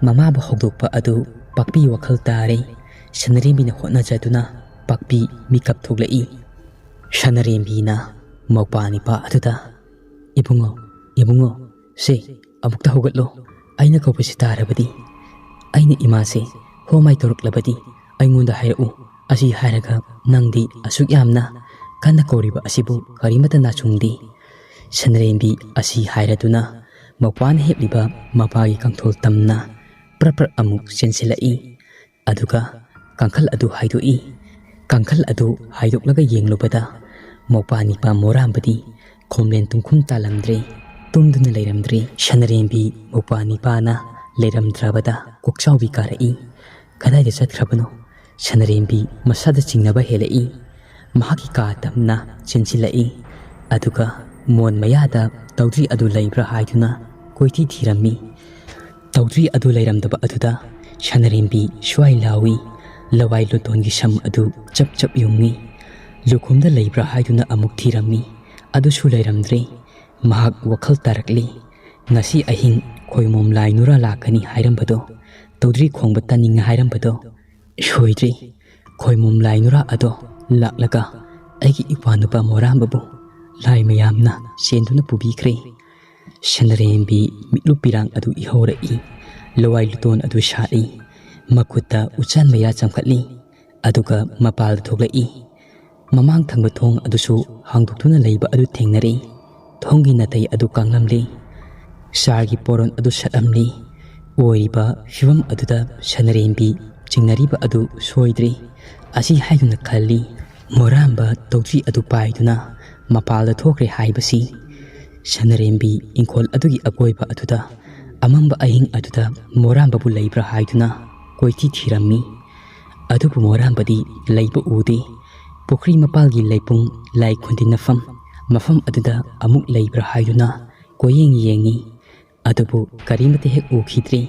ꯃꯃꯥꯕꯨ ꯍꯧꯗꯣꯛꯄ ꯑꯗꯨ ꯄꯥꯛꯄꯤ ꯋꯥꯈꯜ ꯇꯥꯔꯦ꯫ ꯁꯅꯔꯦꯝꯕꯤꯅ ꯍꯣꯠꯅꯖꯗꯨꯅ ꯄꯥꯛꯄꯤ ꯃꯤꯀꯞ ꯊꯣꯛꯂꯛꯏ꯫ ꯁꯅꯔꯦꯝꯕꯤꯅ ꯃꯧꯄ꯭ꯋꯥ ꯅꯤꯄꯥ ꯑꯗꯨꯗ, "ꯏꯕꯨꯡꯉꯣ, ꯏꯕꯨꯡꯉꯣ, ꯁꯦ, ꯑꯃꯨꯛꯇ ꯍꯧꯒꯠꯂꯣ꯫ ꯑꯩꯅ ꯀꯧꯕꯁꯤ ꯇꯥꯔꯕꯗꯤ, ꯑꯩꯅ ꯏꯃꯥꯁꯦ ꯍꯣꯃꯥꯏ ꯇꯧꯔꯛꯂꯕꯗꯤ ꯑꯩꯉꯣꯟꯗ ꯍꯥꯏꯔꯛꯎ꯫ ꯑꯁꯤ ꯍꯥꯏꯔꯒ ꯅꯪꯗꯤ ꯑꯁꯨꯛ ꯌꯥꯝꯅ ꯀꯟꯅ ꯀꯧꯔꯤꯕ ꯑꯁꯤꯕꯨ ꯀꯔꯤꯃꯠꯇ ꯅꯥꯆꯨꯡꯗꯦ꯫" ꯁꯅꯔꯦꯝꯕꯤ ꯑꯁꯤ ꯍꯥꯏꯔꯗꯨꯅ ꯃꯧꯄ꯭ꯋꯥꯅ ꯍꯤꯞꯂꯤꯕ ꯃꯄꯥꯒꯤ ꯀꯥꯡꯊꯣꯜ ꯇꯝꯅ ꯄ꯭ꯔꯞ ꯄ꯭ꯔꯞ ꯑꯃꯨꯛ ꯆꯦꯟꯁꯤꯜꯂꯛꯏ꯫ ꯑꯗꯨꯒ ꯀꯥꯡꯈꯜ ꯑꯗꯨ ꯍꯥꯏꯗꯣꯛꯏ꯫ ꯀꯥꯡꯈꯜ ꯑꯗꯨ ꯍꯥꯏꯗꯣꯛꯂꯒ ꯌꯦꯡꯂꯨꯕꯗ ꯃꯧꯄ꯭ꯋꯥ ꯅꯤꯄꯥ ꯃꯣꯔꯥꯝꯕꯗꯤ ꯈꯣꯝꯂꯦꯟ ꯇꯨꯝꯈꯨꯝ ꯇꯥꯂꯝꯗ꯭ꯔꯦ, ꯇꯨꯝꯗꯨꯅ ꯂꯩꯔꯝꯗ꯭ꯔꯦ꯫ ꯁꯅꯔꯦꯝꯕꯤ ꯃꯧꯄ꯭ꯋꯥ ꯅꯤꯄꯥꯅ ꯂꯩꯔꯝꯗ꯭ꯔꯕꯗ ꯀꯣꯛꯆꯥꯎꯕꯤ ꯀꯥꯔꯛꯏ꯫ ꯀꯗꯥꯏꯗ ꯆꯠꯈ꯭ꯔꯕꯅꯣ? ꯁꯅꯔꯦꯝꯕꯤ ꯃꯁꯥꯗ ꯆꯤꯡꯅꯕ ꯍꯦꯜꯂꯛꯏ꯫ ꯃꯍꯥꯛꯀꯤ ꯀꯥ ꯇꯝꯅ ꯆꯦꯟꯁꯤꯜꯂꯛꯏ꯫ ꯑꯗꯨꯒ ꯃꯣꯟ ꯃꯌꯥꯗ ꯇꯧꯗ꯭ꯔꯤ ꯑꯗꯨ ꯂꯩꯕ꯭ꯔꯥ ꯍꯥꯏꯗꯨꯅ ꯀꯣꯏꯊꯤ ꯊꯤꯔꯝꯃꯤ꯫ ꯇꯧꯗ꯭ꯔꯤ ꯑꯗꯨ ꯂꯩꯔꯝꯗꯕ ꯑꯗꯨꯗ ꯁꯅꯔꯦꯝꯕꯤ ꯁ꯭ꯋꯥꯏ ꯂꯥꯎꯏ꯫ ꯂꯋꯥꯏ ꯂꯨꯇꯣꯟꯒꯤ ꯁꯝ ꯑꯗꯨ ꯆꯞ ꯆꯞ ꯌꯨꯡꯏ꯫ ꯂꯨꯈꯣꯝꯗ ꯂꯩꯕ꯭ꯔꯥ ꯍꯥꯏꯗꯨꯅ ꯑꯃꯨꯛ ꯊꯤꯔꯝꯃꯤ꯫ ꯑꯗꯨꯁꯨ ꯂꯩꯔꯝꯗ꯭ꯔꯦ꯫ ꯃꯍꯥꯛ ꯋꯥꯈꯜ ꯇꯥꯔꯛꯂꯤ꯫ ꯉꯁꯤ ꯑꯍꯤꯡ ꯈꯣꯏꯃꯣꯝ ꯂꯥꯏ ꯅꯨꯔꯥ ꯂꯥꯛꯀꯅꯤ ꯍꯥꯏꯔꯝꯕꯗꯣ, ꯇꯧꯗ꯭ꯔꯤ ꯈꯣꯡꯕ ꯇꯥꯅꯤꯡꯉꯤ ꯍꯥꯏꯔꯝꯕꯗꯣ ꯁꯣꯏꯗ꯭ꯔꯤ꯫ ꯈꯣꯏꯃꯣꯝ ꯂꯥꯏ ꯅꯨꯔꯥ ꯑꯗꯣ ꯂꯥꯛꯂꯒ ꯑꯩꯒꯤ ꯏꯄ꯭ꯋꯥ ꯅꯨꯄꯥ ꯃꯣꯔꯥꯝꯕꯕꯨ ꯂꯥꯏ ꯃꯌꯥꯝꯅ ꯆꯦꯟꯗꯨꯅ ꯄꯨꯕꯤꯈ꯭ꯔꯦ꯫ ꯁꯅꯔꯦꯝꯕꯤ ꯃꯤꯠꯂꯨ ꯄꯤꯔꯥꯡ ꯑꯗꯨ ꯏꯍꯧꯔꯛꯏ꯫ ꯂꯋꯥꯏ ꯂꯨꯇꯣꯟ ꯑꯗꯨ ꯁꯥꯠꯂꯤ꯫ ꯃꯈꯨꯠꯇ ꯎꯆꯥꯟ ꯃꯌꯥ ꯆꯝꯈꯠꯂꯤ, ꯑꯗꯨꯒ ꯃꯄꯥꯜꯗ ꯊꯣꯛꯂꯛꯏ꯫ ꯃꯃꯥꯡ ꯊꯪꯕ ꯊꯣꯡ ꯑꯗꯨꯁꯨ ꯍꯥꯡꯗꯣꯛꯇꯨꯅ ꯂꯩꯕ ꯑꯗꯨ ꯊꯦꯡꯅꯔꯦ꯫ ꯊꯣꯡꯒꯤ ꯅꯥꯇꯩ ꯑꯗꯨ ꯀꯥꯡꯂꯝꯂꯤ꯫ ꯁꯥꯔꯒꯤ ꯄꯣꯔꯣꯟ ꯑꯗꯨ ꯁꯠꯂꯝꯂꯤ꯫ ꯑꯣꯏꯔꯤꯕ ꯐꯤꯕꯝ ꯑꯗꯨꯗ ꯁꯅꯔꯦꯝꯕꯤ ꯆꯤꯡꯅꯔꯤꯕ ꯑꯗꯨ ꯁꯣꯏꯗ꯭ꯔꯦ꯫ ꯑꯁꯤ ꯍꯥꯏꯗꯨꯅ ꯈꯜꯂꯤ, ꯃꯣꯔꯥꯝꯕ ꯇꯧꯗ꯭ꯔꯤ ꯑꯗꯨ ꯄꯥꯏꯗꯨꯅ ꯃꯄꯥꯜꯗ ꯊꯣꯛꯈ꯭ꯔꯦ ꯍꯥꯏꯕꯁꯤ꯫ ꯁꯅꯔꯦꯝꯕꯤ ꯏꯪꯈꯣꯜ ꯑꯗꯨꯒꯤ ꯑꯀꯣꯏꯕ ꯑꯗꯨꯗ ꯑꯃꯝꯕ ꯑꯍꯤꯡ ꯑꯗꯨꯗ ꯃꯣꯔꯥꯝꯕꯕꯨ ꯂꯩꯕ꯭ꯔꯥ ꯍꯥꯏꯗꯨꯅ ꯀꯣꯏꯊꯤ ꯊꯤꯔꯝꯃꯤ꯫ ꯑꯗꯨꯕꯨ ꯃꯣꯔꯥꯝꯕꯗꯤ ꯂꯩꯕ ꯎꯗꯦ꯫ ꯄꯨꯈ꯭ꯔꯤ ꯃꯄꯥꯜꯒꯤ ꯂꯩꯄꯨꯡ ꯂꯥꯏ ꯈꯨꯟꯗꯤꯅꯐꯝ ꯃꯐꯝ ꯑꯗꯨꯗ ꯑꯃꯨꯛ ꯂꯩꯕ꯭ꯔꯥ ꯍꯥꯏꯗꯨꯅ ꯀꯣꯏꯌꯦꯡ ꯌꯦꯡꯉꯤ꯫ ꯑꯗꯨꯕꯨ ꯀꯔꯤꯃꯠꯇ ꯍꯦꯛ ꯎꯈꯤꯗ꯭ꯔꯦ꯫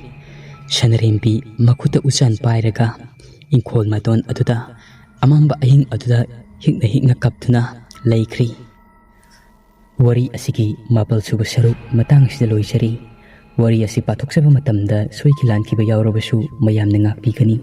ꯁꯅꯔꯦꯝꯕꯤ ꯃꯈꯨꯠꯇ ꯎꯆꯥꯟ ꯄꯥꯏꯔꯒ ꯏꯪꯈꯣꯜ ꯃꯇꯣꯟ ꯑꯗꯨꯗ ꯑꯃꯝꯕ ꯑꯍꯤꯡ ꯑꯗꯨꯗ ꯍꯤꯛꯅ ꯍꯤꯛꯅ ꯀꯞꯇꯨꯅ ꯂꯩꯈ꯭ꯔꯤ꯫ ꯋꯥꯔꯤ ꯑꯁꯤꯒꯤ ꯃꯥꯄꯜ ꯁꯨꯕ ꯁꯔꯨꯛ ꯃꯇꯥꯡ ꯑꯁꯤꯗ ꯂꯣꯏꯖꯔꯤ꯫ ꯋꯥꯔꯤ ꯑꯁꯤ ꯄꯥꯊꯣꯛꯆꯕ ꯃꯇꯝꯗ ꯁꯣꯏꯈꯤ ꯂꯥꯟꯈꯤꯕ ꯌꯥꯎꯔꯕꯁꯨ ꯃꯌꯥꯝꯅ ꯉꯥꯛꯄꯤꯒꯅꯤ꯫